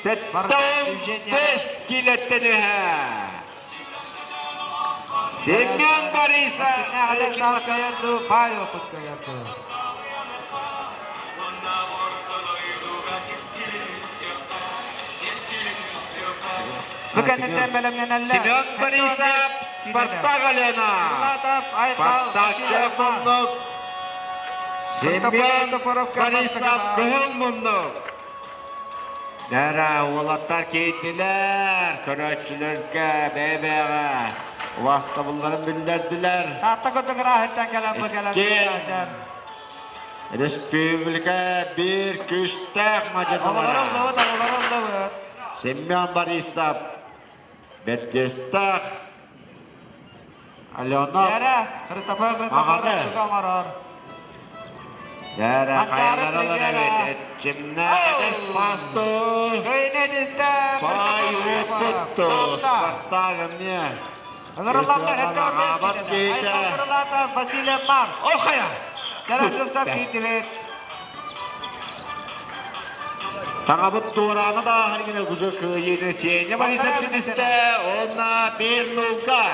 75 килэттэн үһэ. Семен Борисов. Семен Борисов, Спартак Алена. Спартак муннук. Семен Борисов кыһыл муннук. Дара уолаттар киирдилэр, көрөөччүлэргэ бэйэ-бэйэҕэ убаастабылларын биллэрдилэр.
Таатта курдук ырааһыттан кэлэн бу кэлэн
Иккиэн республика биир күүстээх мадьынылара.
Оҕолор ыллыбыт, оҕолор ыллыбыт.
Семен Борисов, Бэрдиэстээх Алена
Дэрэ, Христофор
Аҕаны.
Христофор оҥорор.
Дэрэ хайалара эбит, эрчимнээх эдэр саастыы.
Кыйны дистэ,
Бай уоппутту, Спартак эмиэ.
Ыҥырылланнар
Аҕабат киһитэ.
Айхал Василий Мар.
О хайа!
Дэрэ сымсап киирдибит.
Саҥабыт туораана да ааһар гына кузу кыайыыны Сеня Борисов ситистэ уонна биир нулга.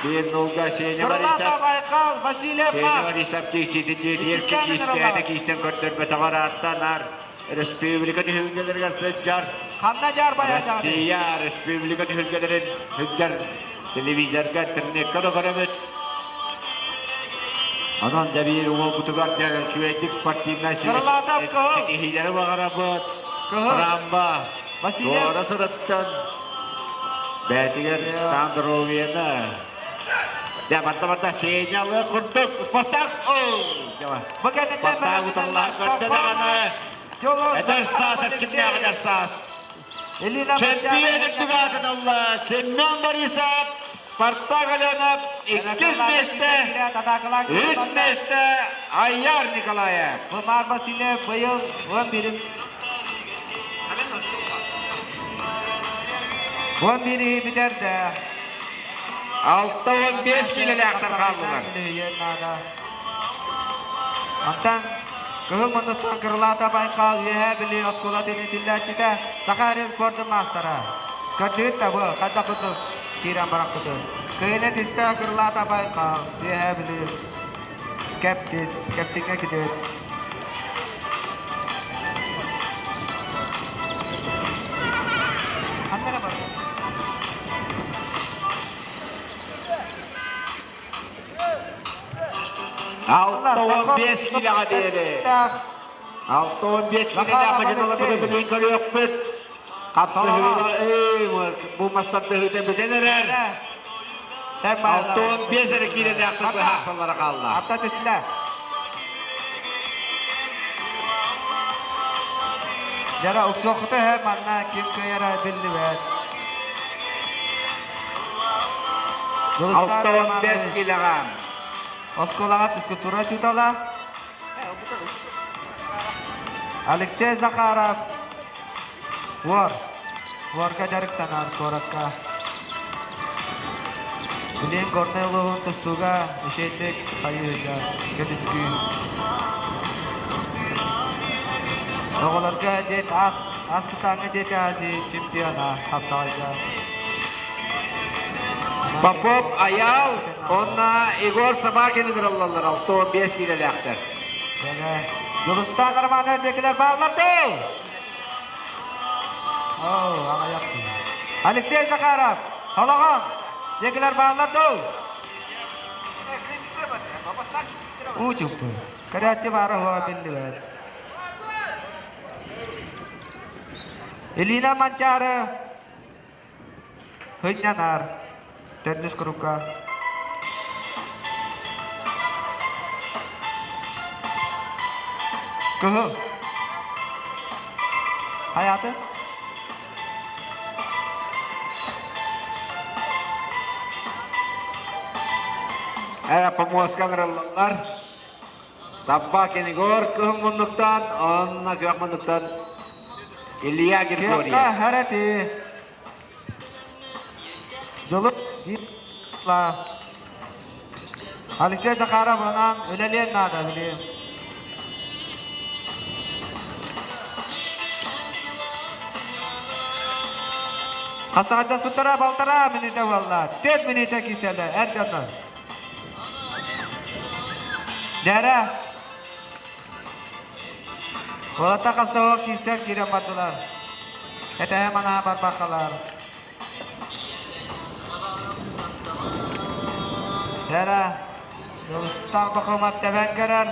Биир нулга Сеня Борисов.
Байкал Василий
Сеня Борисов киирсиитин дьиэтигэр киистээни киистэн көрдөрбөтөҕөр ааттанар. Республика түһүлгэлэригэр сылдьар.
Ханна дьаарбайа
Россия республика түһүлгэлэрин сылдьар телевизорга, интернекка да көрөбүт. Онон да биир уолбутугар дьэ үчүгэйдик спортивнай ситиһиилэри баҕарабыт. Рамба туора сырыттан бэйэтигэр таан доруобуйаны дьэ барда барда Сеня курдук Спартак Спартак утарылаһан көрдө даҕаны эдэр саас эрчимнээх эдэр саас Чемпион үрдүк аатын ылла Семен Борисов, Спартак Аленов иккис миэстэ, үс миэстэ Айяр Николаев.
Бумар Васильев быйыл 11 11 бүтэрдэ.
65 киилэлээхтэр хааллылар.
Мантан Кыһыл муннуктан Кырылаата Байкал Үөһээ Бүлүү оскуолатын иитиллээччитэ, Саха эрин спордун маастара. Көрдүгүт да бу, хайдах курдук киирэн барахпытын. Кыһыны түстэ Кырылаата Байкал, Үөһээ Бүлүү Кэптин, Кэптиҥҥэ күтүт. Ханна эрэ бар.
65 килэҕэ диэри. 65 килэлээх мадьыналарбытын билин көрүөхпүт. Хапсыһыылар, бу мастардыһыыта бүтэн эрэр. 65 эрэ киилэлээхтэр быһаарсаллара хаалла.
Атта түстэ. Дьара уксуоххута иһэ манна ким кыайара биллибэт.
65 килэҕэ.
Оскуолаҕа физкультура учуутала Алексей Захаров Уор. Уорга дьарыктанар куоракка. Билигин Горнай улууһун тустууга үчүгэйдик хайыыга көмүскүү. Оҕолорго диэт аас ааспытааҥҥы диэки Азия чемпиона хапсаҕайга.
Попов Айаал уонна Егор Собакин ыҥырыллаллар 65 киилэлээхтэр.
Дьулустаан Романов диэкилэр бааллар дуу? Алексей Захаров, Холоҕон диэкилэр бааллар дуу? Уу чуппу. Көрөөччү баара суоҕа биллибэт. Илина Манчаары Хынньанар төрдүс курукка Кыһыл Хайааты
Ээ, помуоска ыҥырыллаллар. Таббакин Егор кыһыл муннуктан, онно күөх муннуктан Илья Григорьев.
Күөххэ хэрэти Дьолу Алексей Захаров анаан үлэлиэн наада билиэм. Хасаҕайдаспыттара балтараа мүнүүтэ буолла. Түөрт мүнүүтэ киирсэллэр эр дьоннор. Дьэрэ. Уолаттар хасыһыга киирсэн киирэн бардылар. Этэһэ манаһа барбаккалар. Дьэрэ. Дьулустаах Бахымов тэбэн көрөр.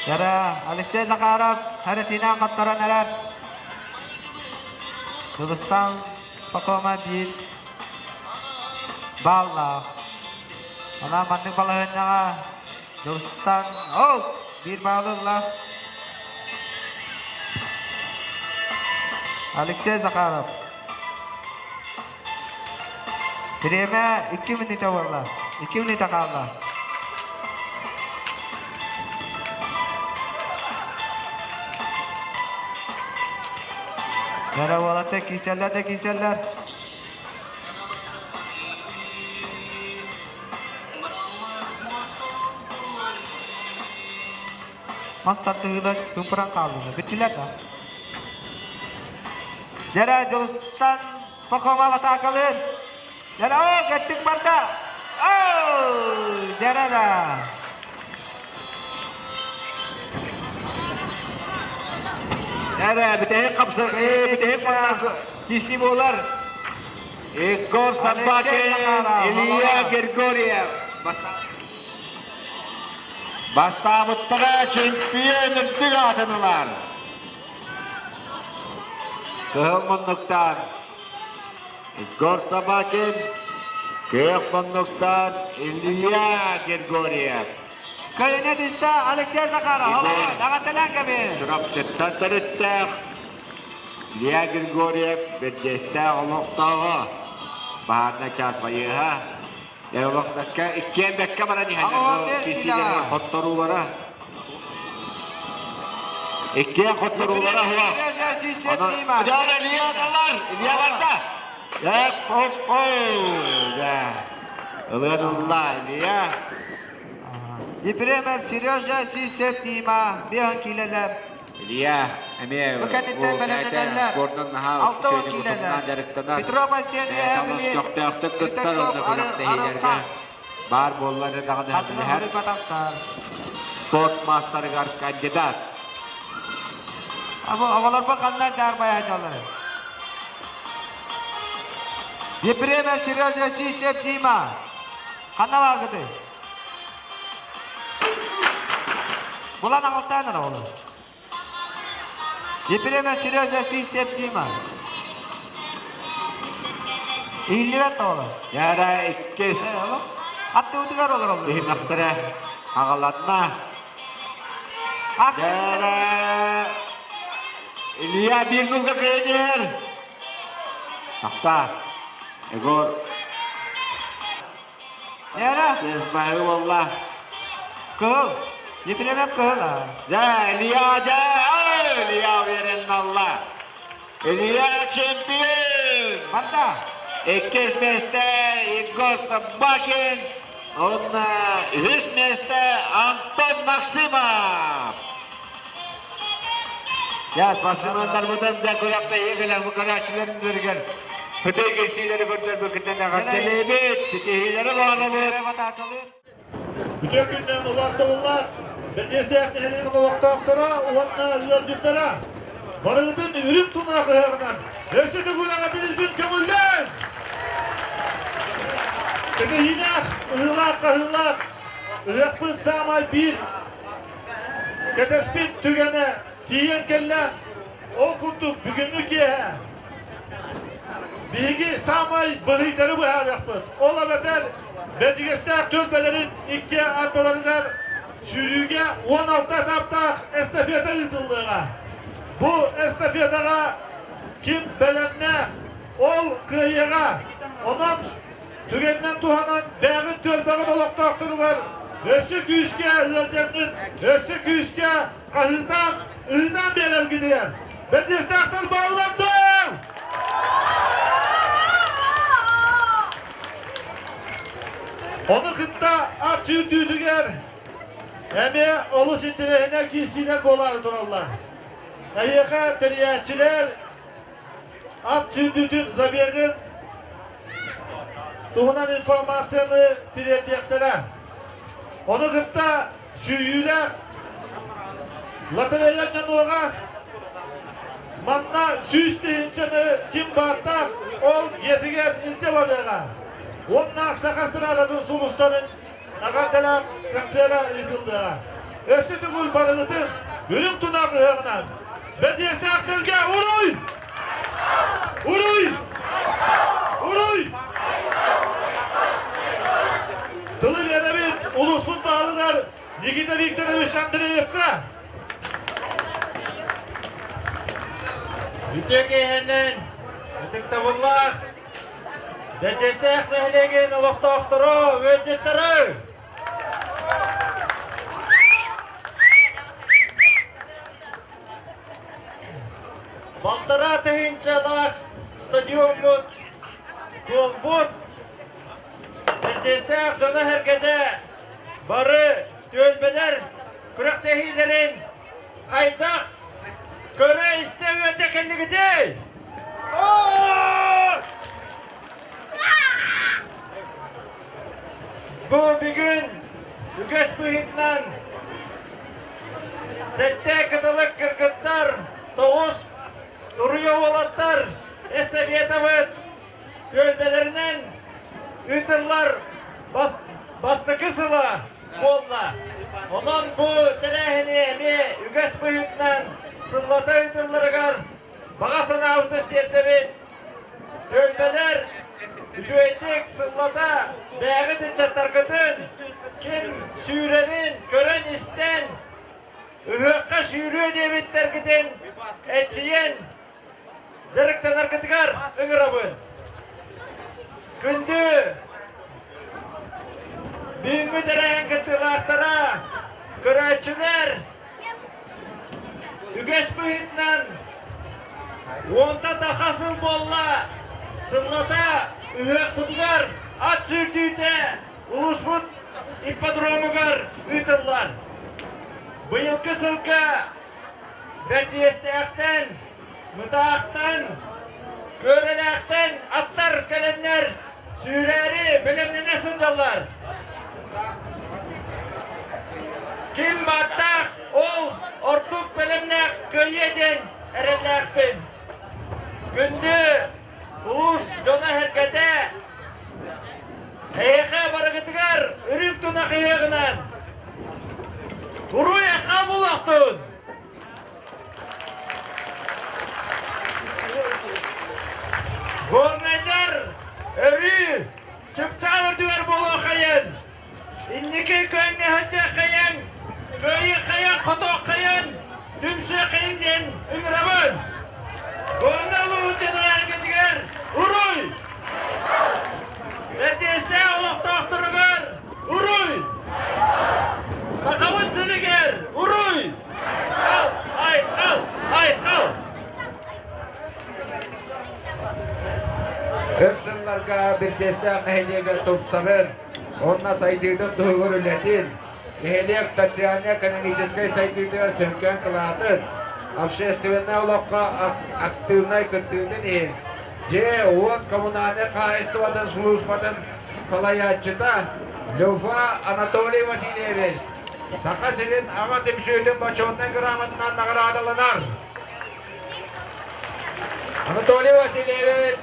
Яра Алексей Захаров харатынан хаттаран эрэр. Кыргызстан Пахома биир бааллаах. Онон маннык балаһыанньаҕа Дьулустан ол биир баалы ылла. Алексей Захаров. Бириэмэ 2 мүнүүтэ буолла. 2 мүнүүтэ хаалла. Дьэ уолаттар киирсэллэр да киирсэллэр. Мас тардыһыылар тымпыран хааллылар. Бүттүлэр да. Дьэрэ Дьулустан Пахома атаакалыыр. Дьэрэ оо кэттик барда. Оо дьэрэ да.
Эрэ бүтэһик хапса бүтэһик манна киси буолар. Егор Собакин, Илья Григорьев. Бастаабыттара чемпион үрдүк аатын ылар. Кыһыл муннуктан Егор Собакин, күөх муннуктан Илья Григорьев.
Көлүнэ түстэ Алексей Захаров.
Егор
Даҕатталаан кэбиһ.
Чурапчыттан төрүттээх Илья Григорьев Бэрдиэстээх олохтооҕо. Баһаарынай чаас байыаһа. Олох бэккэ, иккиэн бэккэ баран иһэллэр. Киирсиилэригэр хотторуулара. Иккиэн хотторуулара суох. Онон Дьон Илья далар, Илья барда. Эп, оп, Да. Ылыан ылла Илья.
Ефремов Сережа Сисев Дима биэһэн киилэлэр.
Илья эмиэ
Бу кэнниттэн бэлэмнэнэллэр.
спордун наһаа
60
үчүгэйдик
киилэлэр.
утумнаан дьарыктанар.
Петров Айсен
Бэйэтэ көхтөөхтүк кыттар уонна күрэхтэһиилэргэ баар буоллар эрэ даҕаны сөбүлэһэр. Спорт маастарыгар кандидат.
Оҕолорбо ханна дьаарбайа дьаллары. Ефремов Сережа Сисев Дима. Ханна бааргытый? Булан аҕалтаан эрэ оҕолор. Ефремов Сережа Сисев Дима. Иһиллибэт оҕолор.
Яра иккис.
Аттыбытыгар олороллор.
Түһүмэхтэрэ аҕаланна. Яра Илья биир нулга кыайан Тахта. Егор
Яра.
Баһы буолла.
Кыһыл. Ефремов кыһыл.
Дьэ, Илья, дьэ, Илья уверенналла. Илья чемпион!
Барда.
Иккис миэстэ Егор Собакин, уонна үһүс миэстэ Антон Максимов. Дьэ, спортсменнарбытын да күрэхтэһии кэлэн бу көрөөччүлэрин Хөтөй кирсиилэри көрдөрбүккүтүн эҕэрдэлиибит, ситиһиилэри баҕарабыт.
Үтүө күннэн убаастабыллаах Бэрдиэстээх нэһилиэгин олохтоохторо уонна ыалдьыттара барыгытын үрүҥ тунах ыһыаҕынан өссө төгүл эҕэрдэлиирбин көҥүллээн! Кэтэһиилээх, ыһыылаах-хаһыылаах ыһыахпыт саамай биир кэтэспит түгэнэ тиийэн кэллэ. Ол курдук бүгүҥҥү киэһэ Биһиги саамай быһыйдары быһаарыахпыт. Ол эбэтэр Бэрдьигэстээх түөлбэлэрин икки ардыларыгар сүүрүүгэ 16 этаптаах эстафета ыытыллыаҕа. Бу эстафетаҕа ким бэлэмнээх, ол кыайыаҕа. Онон түгэнинэн туһанан бэйэҕит түөлбэҕит олохтоохторугар өссө күүскэ ыалдьаҥҥыт, өссө күүскэ хаһыытаан, ыһыытаан биэрэргитигэр Бэрдиэстээхтэр бааллар дуо? Ону кытта ат сүүрдүүтүгэр эмиэ олус интэриэһинэй киирсиилэр буолаары тураллар. Эһиэхэ тэрийээччилэр ат сүүрдүүтүн забегын туһунан информацияны тириэрдиэхтэрэ. Ону кытта сүүйүүлээх лотерея ньонуоҕа манна 100 тыһыынчаны ким бааттаах ол дьиэтигэр илдьэ барыаҕа. Уонна саха эстрадатын сулустарын эҕэрдэлээх концера ыытыллыаҕа. Өссө төгүл барыгытын үрүҥ тунах ыһыаҕынан бэрдиэстээхтэргэ уруй! Уруй! Уруй! Тылы биэрэбит улууспут баһылыгар Никита Викторович Андреевка.
Үтүө киэһэнэн ытыктабыллаах Бэрдьиэстээх нэһилиэгин олохтоохторо, ыалдьыттары! Балтараа тыһыынчалаах стадиоммут туолбут Бэрдьиэстээх дьоно-сэргэтэ бары түөлбэлэр күрэхтэһиилэрин хайдах көрө-истэ ыалдьа кэллигитий? Бу бүгүн үгэс быһыытынан сэттэ кыталык кыргыттар, тоҕус туруйа уолаттар эстафетабыт түөлбэлэринэн ыытыллар бастакы сыла буолла. Онон бу тэрээһини эмиэ үгэс быһыытынан сыллата ыытылларыгар баҕа санаабытын тиэрдэбит. Түөлбэлэр үчүгэйдик сыллата бэйэҕит ыччаттаргытын ким сүүрэрин көрөн-истэн ыһыахха сүүрүө диэбиттэргитин эчийэн дьарыктанаргытыгар ыҥырабын. Күндү бүгүҥҥү тэрээһин кыттыылаахтара, көрөөччүлэр, үгэс быһыытынан уонта таха сыл буолла, сыллата ыһыахпытыгар ат сүүрдүүтэ улууспут ипподромугар ыытыллар. Быйылгы сылга Бэрдьигэстээхтэн, Мытаахтан, Күөрэлээхтэн аттар кэлэннэр сүүрээри бэлэмнэнэ сылдьаллар. Ким бааттаах, ол ордук бэлэмнээх кыайыа диэн эрэллээхпин. Күндү улуус дьоно-сэргэтэ, эһиэхэ барыгытыгар үрүҥ тунах ыһыаҕынан уруй-айхал буолуохтун! Горнайдар өрүү чыпчаал үрдүгэр буолуоххайын, инники күөҥҥэ сылдьыаххайын, кыайыаххайын, хотуоххайын, түмсүөххэйин диэн ыҥырабын. Горнай улууһун дьоно-сэргэтигэр уруй! Бэрдиэстээх олохтоохторугар уруй! Сахабыт сиригэр уруй! Айхал! Айхал! Айхал!
Өр сылларга Бирдиэстээх нэһилиэгэ тупсарын уонна сайдыытын туһугар үлэтин, нэһилиэк социально-экономическай сайдыытыгар сүҥкэн кылаатын, общественнай олоххо активнай кыттыытын иһин дьиэ-уот коммунальнай хаһаайыстыбатын службатын салайааччыта Люфа Анатолий Васильевич Саха сирин аҕа түмсүүтүн бочуотунай грамотанан наҕараадаланар. Анатолий Васильевич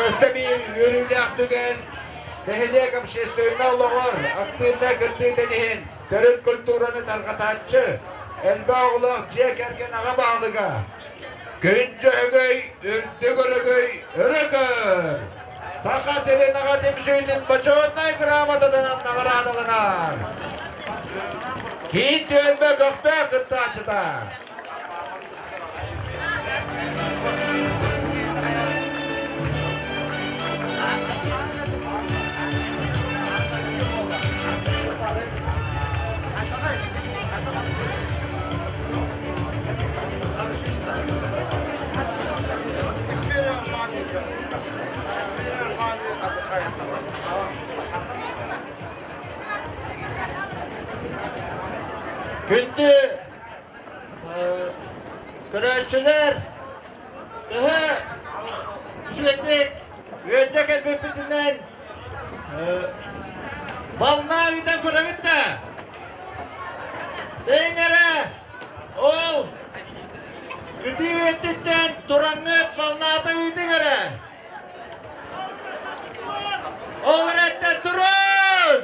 Өстө биир үөрүүлээх түгэн нэһилиэк общественнай олоҕор актыыбынай кыттыытын иһин төрүт культураны тарҕатааччы, элбэх оҕолоох дьиэ кэргэн аҕа баһылыга Күн Дьөһөгөй үрдүк өрөгөй өрө көр! Саха сирин аҕа түмсүүтүн бочуотунай грамотатынан наҕараадаланар. Киин түөлбэ көхтөөх кыттааччыта.
Күндү көрөөччүлэр, төһө үчүгэйдик ыалдьа кэлбиппитинэн волна ыытан көрөбүт да Тэҥ эрэ ол кытыы өттүттэн тураҥҥыт волната ыытыҥ эрэ Ол эрэттэр турун!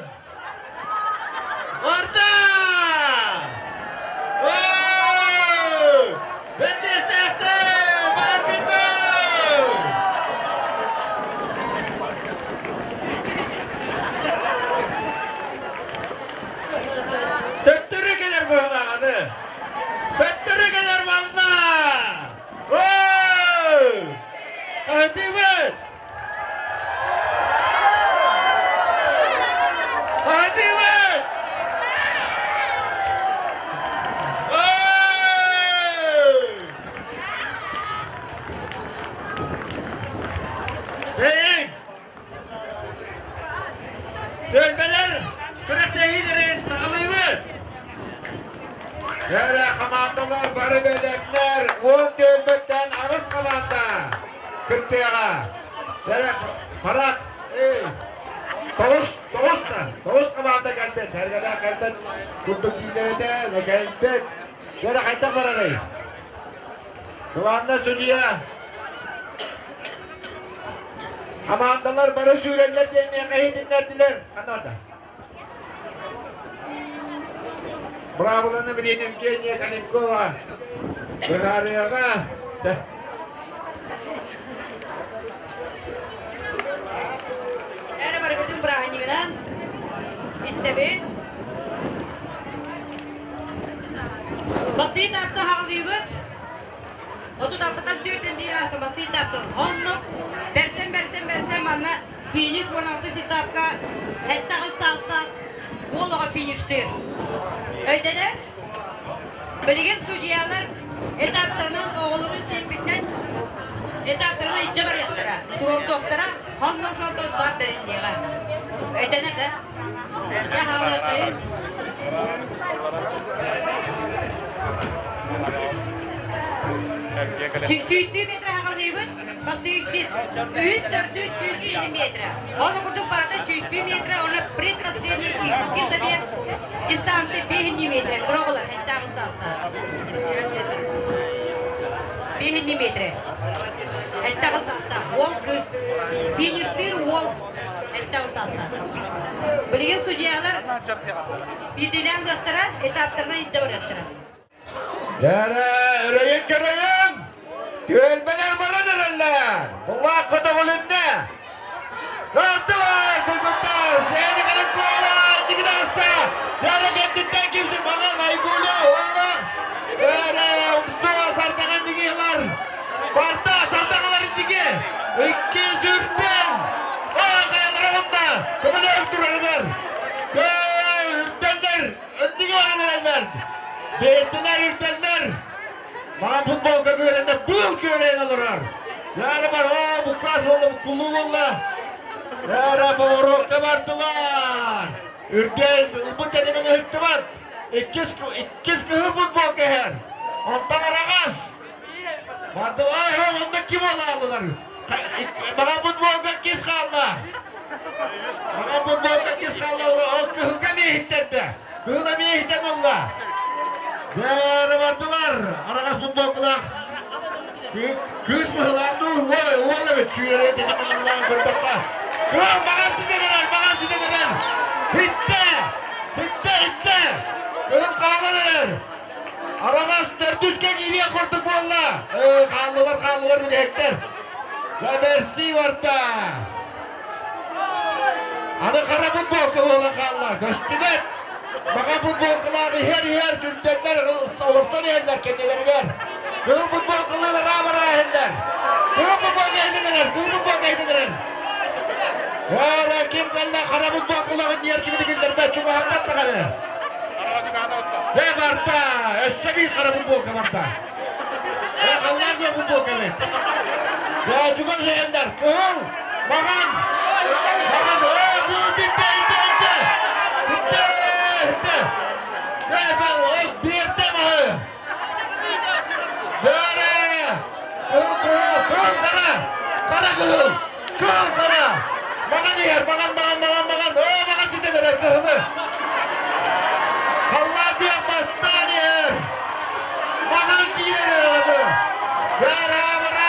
Орда! Бэрдиэстээхтэр! Бааргытын! Төттөрү кэлэр быһылааны! Төттөрү кэлэр манна! Хаһытыыбыт! Хаһытыыбыт! Тэйиҥ! Түөлбэлэр күрэхтэһиилэрин саҕалыыбыт!
Эрэ хамаандалар бары бэлэмнэр, 10 түөлбэттэн аҕыс хамаанда кыттыаҕа. Эрэ парад, эй, тоҕус, тоҕус да, тоҕус хамаанда кэлбит, эргэлээх кэлбит, курдук дииллэр этэ, но кэлбит. Эрэ хайдах барарый? Главный судья Хамаандалар бары сүүрэллэр диэн миэхэ иһитиннэрдилэр. Ханна барда? Браабыланы билин Евгения Калинкова быһаарыаҕа.
Эрэ барыгытын бырааһынньыгынан истэбит. Бастыы таапта хаалыыбыт. Отут алтатан түөртэн биир ааста бастыы таптал. Оннук бэрсэн бэрсэн бэрсэн манна финиш 16 этапка 78 саастаах уол оҕо фиништыыр. Өйдөнө? Билигин судьуйалар этаптарынан оҕолорун сиэппитинэн этаптарынан илдьэ барыахтара, туруордуохтара, онно ошонто старт бэриллиэҕэ. Өйдөнөр да? Дьэ хаалыаххайын. Сүүстүү метр хаалыыбыт, бастыыр үһүс, төрдүс, сүүстүү метр. Ол курдук барыта сүүстүү метр, онно предпоследний икки забег дистанция 5 метр. Кыра эттээх саастаах. 5 метр. Эттээх саастаах. Уол кыыс. Фиништыыр уол. Эттээх саастаах. Билигин судьялар биирдиилээн ыахтара, этаптарынан илдьэ барыахтара.
Дьэрэ, өрөйөн көрөйөн! Түөлбэлэр баран эрэллэр! Буллаах көтөҕүлүннэ! Ыраттылар, кыргыттар! Сээни Калинкова инники таҕыста! Дьэрэ кэнниттэн кимсин маҥан Айгуля уонна Эрэ умсуа сардаҥа инники ылар! Барда сардаҥалар инники! Иккис үрдэл! Оо, хайалара уонна көмөлөөх турарыгар! Үрдэллэр! Инники баран эрэллэр! Бэйэтилэр үрдэллэр! Маҕан футболга күөрэнэ быыл күөрэйэн олорор. Яра бар, оо, буккаас буолла, буккуллуу буолла. Яра поворотка бардылар. Үрдэл ылбыт тэтимин ыһыктыбат. Иккис, иккис кыһыл футболка иһэр. Онтон араҕас. Бардылар, онно ким буолааллылар? Маҕан футболга иккис хаалла. Маҕан футболга иккис хаалла, ол кыһылга эмиэ иһиттэрдэ. Кыһыл эмиэ иһитэн ылла. Дьэ, бардылар. Араҕас футболкалаах кыыс быһылаан дуу, уол эбит сүүрэрэ тэтимин көрдөххө. Кыыл маҕан ситэн эрэр, маҕан ситэн эрэр. Иттэ! Иттэ, иттэ! Кыһыл хаалан эрэр. Араҕас төрдүскэ киириэх курдук буолла. Ээ, хааллылар, хааллылар бүтэһиктэр. Лаберси барда. Аны хара футболка буолан хаалла. Көстүбэт. Маҕан футболкалаах иһэр-иһэр түрдэннэр олорсон иһэллэр кэннилэригэр. Кыһыл футболкалыылар аабара иһэллэр. Кыһыл футболка иһитин эрэр, кыһыл футболка иһитин эрэр. Яра ким кэллэ хара футболкалаах иннигэр кимини киллэрбэт, чугаһаппат даҕаны. Э барда, өссө биир хара футболка барда. Э халлаан күөх футболка эбит. Даа чугас иһэллэр, кыһыл, маҕан, маҕан, ээ кыһыл иттэ, иттэ, иттэ, иттэ, иттэ.
Ол биэрдэ маһы. Бөрө! Кыһыл, кыһыл, кыһыл хара! Хара кыһыл! Кыһыл хара! Маҕан иһэр, маҕан, маҕан, маҕан, маҕан! Оо, маҕан ситэн эрэр кыһылы! Халлаан күөх бастаан иһэр! Маҕан киирэн эрэр аны! Ара, ара,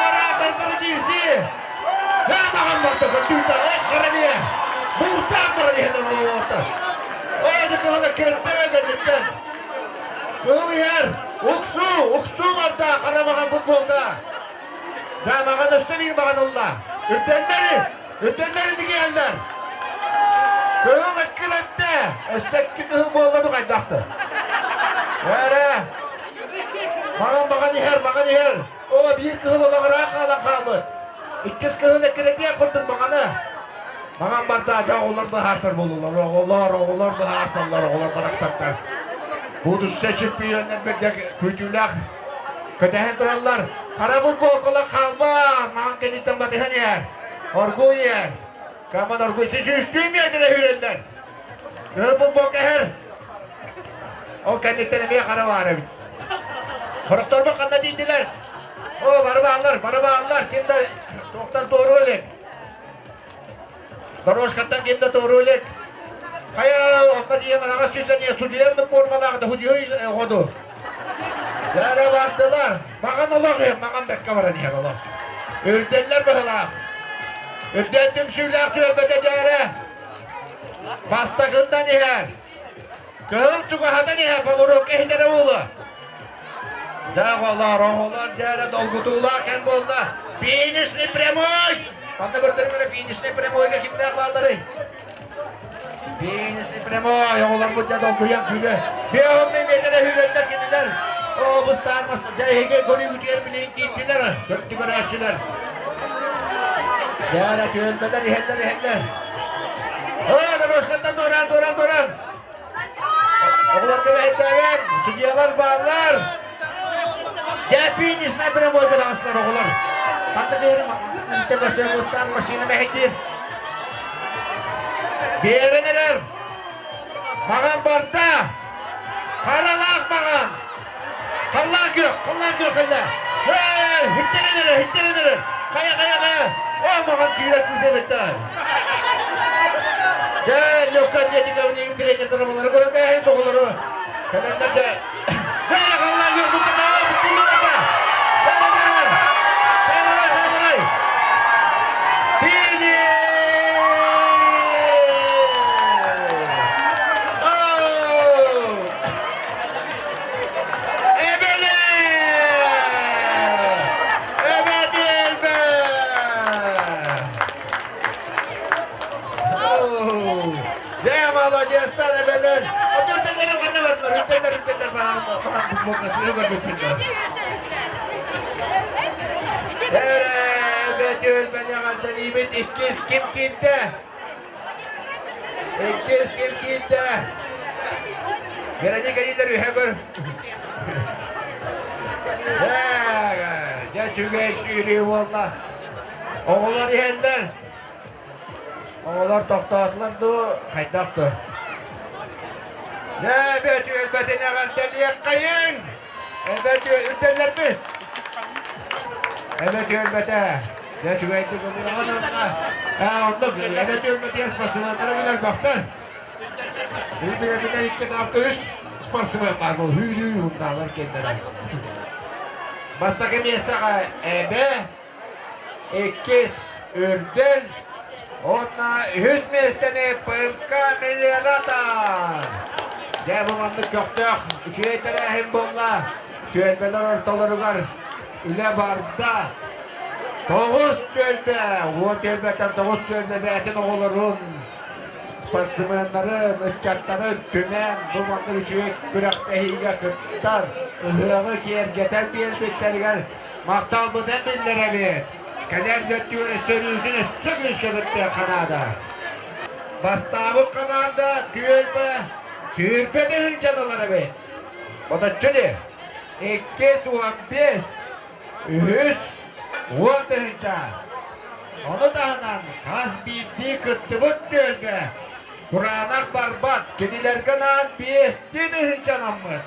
ара, хардары киирсии! Ээ, маҕан барда, көрдүүтэ, ох, хара биэ! Бууртаан баран иһэллэр уолаттар! Оо, дьэ кыһыл эккирэттэ кэнниттэн! Кыһыл иһэр! Уксуу! Уксуу барда хара маҕан футболга! Да, маҕан өссө биир маҕан ылла! Үрдэллэри! Үрдэллэри дигиэллэр! Кыһыл эккирэттэ! Өссө икки кыһыл буолла ду хайдахты? Эрэ! Маҕан маҕан иһэр, маҕан иһэр! Оо, биир кыһыл олоҕураах хаалан хаалбыт. Иккис кыһыл эккирэтиэх курдук маҕаны. Маҕан барда, дьэ оҕолор быһаарсар буоллулар. Оҕолор, оҕолор быһаарсаллар, оҕолор барахсаттар. Будущее чемпионнар дьэ күүтүүлээх көтөһөн тураллар. Хара футболкалар хаалбаат, маҕан кэнниттэн батыһан иһэр. Оргууй иһэр. Каман оргууй сүүстүү миэтэрэ сүүрэллэр. Кыһыл футболка иһэр. Ол кэнниттэн эмиэ хара баар эбит. Хорохторбут ханна тиийдилэр? О, бары бааллар, бары бааллар. Ким да туохтан туоруу илик. Дорожкаттан ким да туоруу илик. Хайа, онно тиийэн араҕас түсэн ийэ судьуйан формалаах да судьуй ходу. Дьэ бардылар. Маҕан олох маҕан бэккэ баран иһэр олох. Үрдэллэр быһылаах. Үрдэл түмсүүлээх түөлбэтэ дьээрэ. Бастакындан иһэр. Кыһыл чугаһатан иһэ поворотка иһитэрэ буолуо. Дьэ, оҕолор, оҕолор дьээрэ долгутуулаах кэм буолла. Финишный прямой! Манна көрдөрүҥ финишный прямойга кимнээх баалларый? Финишный прямой, оҕолорбут дьэ долгуйан күүрэ. Биэһонный миэтэрэ сүүрэллэр кинилэр. Оо, быстаар мас, дьэ эһиги көрүүгүтүгэр билигин киирдилэр, көрдү көрөөччүлэр. Дьээрэ түөлбэлэр иһэллэр иһэллэр. Оо, дорожкаттан туораан, туораан, туораан. Оҕолорго бэһэйдээбэт, судьуйалар бааллар. Дьэ, финишнай прямойга таҕыстылар оҕолор. Ханна киһи көстөр быстар машина мэһэйдиир. Биэрэн эрэр. Маҕан барда. Харалаах маҕан. Халлаан күөх, халлаан күөх кэллэ. Эй, хиттэрэн эрэр, хиттэрэн эрэр. Хайа, хайа, хайа. О, маҕан сүүрэр кыыс эбит Дьэ, легкая атлетика тренердары балары көрөн кээһин оҕолору. Кэлэннэр дьэ. Бэйэ халлаан күөх туттарда, буккуллу барда. Бэйэ дьэ. Хайаларай, хайаларай. Финиш! Оу! Эбэлэ! Эбэ түөлбэ! Дьэ, молодецтар, эбэлэр! Үрдэллэрим ханна бардылар? Үрдэллэр, үрдэллэр, маҕан футболка сыһы көрбүппүн да. Эрэ, эбэ түөлбэни эҕэрдэлиибит. Иккис ким киирдэ? Иккис ким киирдэ? Вероника дииллэр үһэ көр. Дьэ, үчүгэй сүүрүү буолла. Оҕолор иһэллэр. Оҕолор тохтоотулар дуу, хайдах дуу? Дьэ, эбэ түөлбэтин эҕэрдэлиэххэйиҥ! Эбэ үрдэллэрбит! Эбэ түөлбэтэ! Дьэ, үчүгэйдик ылыаҕын онно. Ээ, оннук эбэ түөлбэтигэр спортсменнара гын элбэхтэр. Бир билэбинэн икки таапка үс спортсмен баар буол. Հүү-հүү ундаалар кэннэрэ. Бастакы миэстэҕэ Эбэ, иккис Үрдэл, уонна үһүс миэстэни ПМК Мелиоратор. Дьэ, бу маннык көхтөөх үчүгэй тэрээһин буолла. Түөлбэлэр ортолоругар үлэ барда. Тоҕус түөлбэ, уон түөлбэттэн тоҕус түөлбэ бэйэтин оҕолорун, спортсменнарын, ыччаттарын түмэн бу маннык үчүгэй күрэхтэһиигэ кыттан, ыһыаҕы киэргэтэн биэрбиттэригэр махталбытын биллэрэбит. Кэлэр өттүгэр өстөрүүтүн өссө күүскэ кыттыахха наада. Бастаабыт хамаанда түөлбэ 20 тыһыынчаны ылар эбит. Боточчу дии. 215, үһүс 10 тыһыынча. Ону таһынан хас биирдии кыттыбыт түөлбэ. Кураанах барбат, кинилэргэ анаан биэстии тыһыынча анаммыт.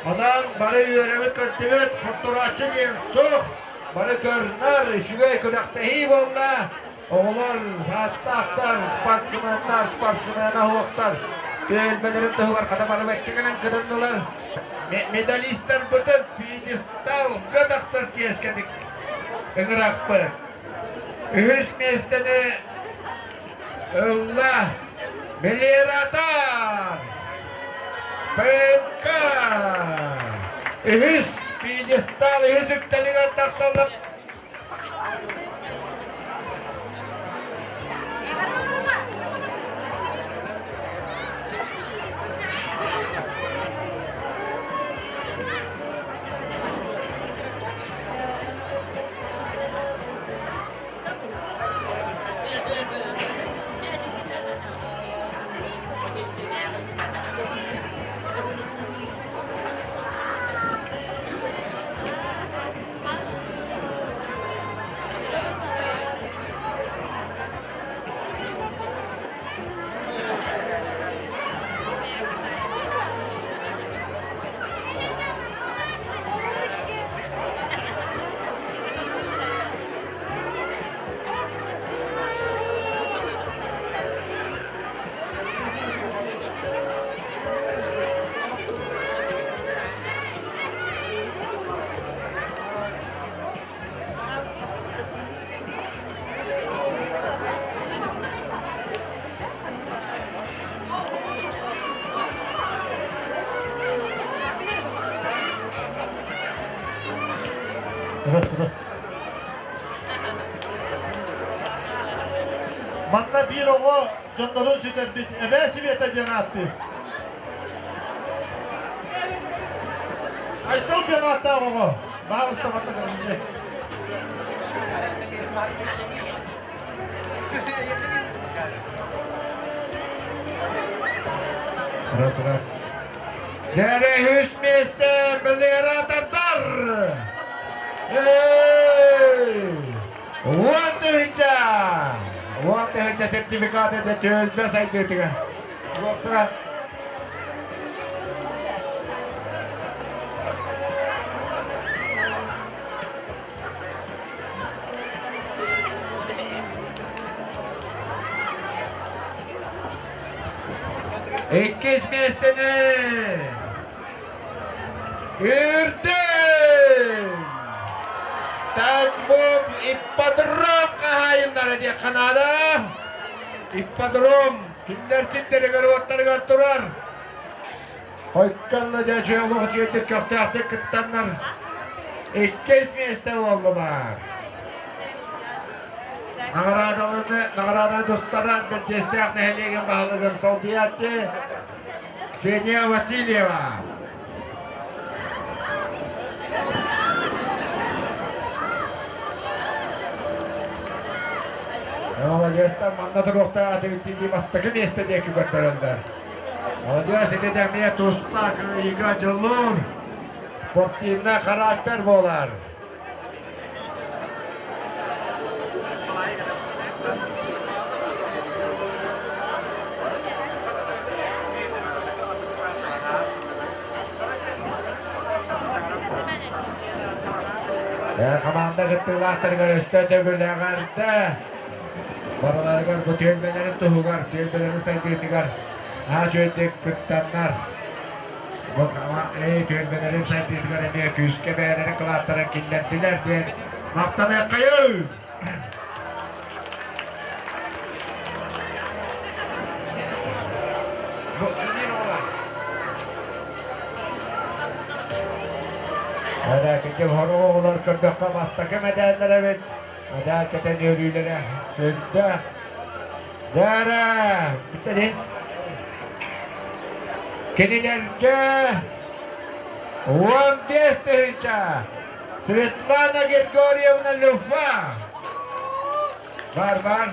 Онон бары үөрэбит көрдүбүт, хотторооччу диэн суох. Бары көрнөр, үчүгэй күрэхтэһии буолла. Оҕолор, саастаахтар, спортсменнар, спортсмена суохтар түөлбэлэрин туһугар хата бары бэккэ кэлэн кытыннылар. Медалистарбытын пьедесталга тахсар чиэскэтик ыҥырахпыт. Үһүс миэстэни ылла Мелиоратор ПМК. Үһүс пьедестал үһүс үктэлигэр тахсаллар. Раз, раз.
Манна биир оҕо дьоннорун сүтэрбит эбээ Света диэн ааттыыр. Айтал диэн ааттаах оҕо баалыста манна кэлиннэ.
Раз, раз. Дьэрэ үс миэстэ мелиоратордар! Эй! 10 000! 10 000 сертификат это түөлбэ сайдыытыгар. Уоттара. Иккис миэстэни Үрдүн! Стадбом ипподром хаһаайыннара диэххэ наада. Ипподром кинилэр сирдэригэр уоттарыгар турар. Хойуккалла дьэ олох үчүгэйдик көхтөөхтүк кыттаннар иккис миэстэ буоллулар. Наҕараадаланы наҕараада тустаран Бэрдиэстээх нэһилиэгин баһылыгын солбуйааччы Ксения Васильева. Молодежтар манна туруохтаах этибит бастакы миэстэ диэки көрдөрөллөр. Молодежь ити эмиэ туспа кыайыыга дьулуур, спортивный характер буолар. Хамаанда кыттыылаахтарыгар өстө төгүл эҕэрдэ! Барыларыгар бу түөлбэлэрин туһугар, түөлбэлэрин сайдыытыгар наһаа үчүгэйдик кыттаннар. Бу түөлбэлэрин сайдыытыгар эмиэ күүскэ бэйэлэрин кылааттарын киллэрдилэр диэн махтаныаххайыҥ! Кырдьык оҕолор көрдөххө бастакы мэдээллэр эбит. Мэдээл кэтэн үөрүүлэрэ сүрдээх. Дээрэ, бүтэрин. Кинилэргэ 15 000 Светлана Григорьевна Люфа. Бар, бар.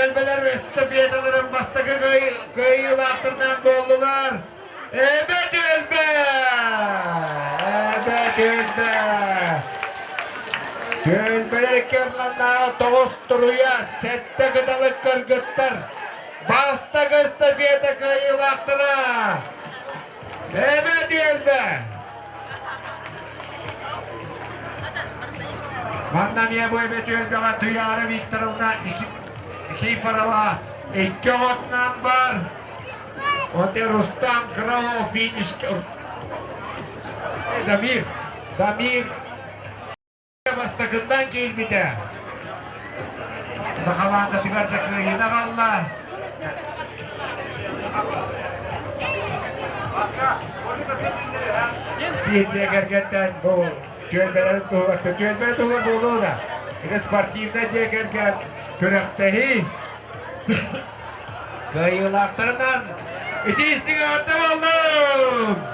Түөлбэлэр эстафеталарын бастакы кыайыылаахтарынан буоллулар. Эбэ түөлбэ! Эбэ түөлбэ! Түөлбэлэр икки тоҕус туруйа, сэттэ кыталык кыргыттар. Бастакы эстафета кыайыылаахтара! Эбэ түөлбэ! Манна эмиэ бу эбэ түөлбэҕэ Туйаара Викторовна Никифорова икки оҕотунан бар. Вот и Рустам Крылов финиш. Дамир, Дамир бастакыннан киирбитэ. Хамаандатыгар да кыайыыны аҕалла. Биир дьиэ кэргэнтэн бу түөлбэлэрин туһугар, түөлбэлэрин туһугар буолуо да, ити спортивнай дьиэ кэргэн күрэхтэһии кыайыылаахтарынан ити истиҥ эҕэрдэ буоллун!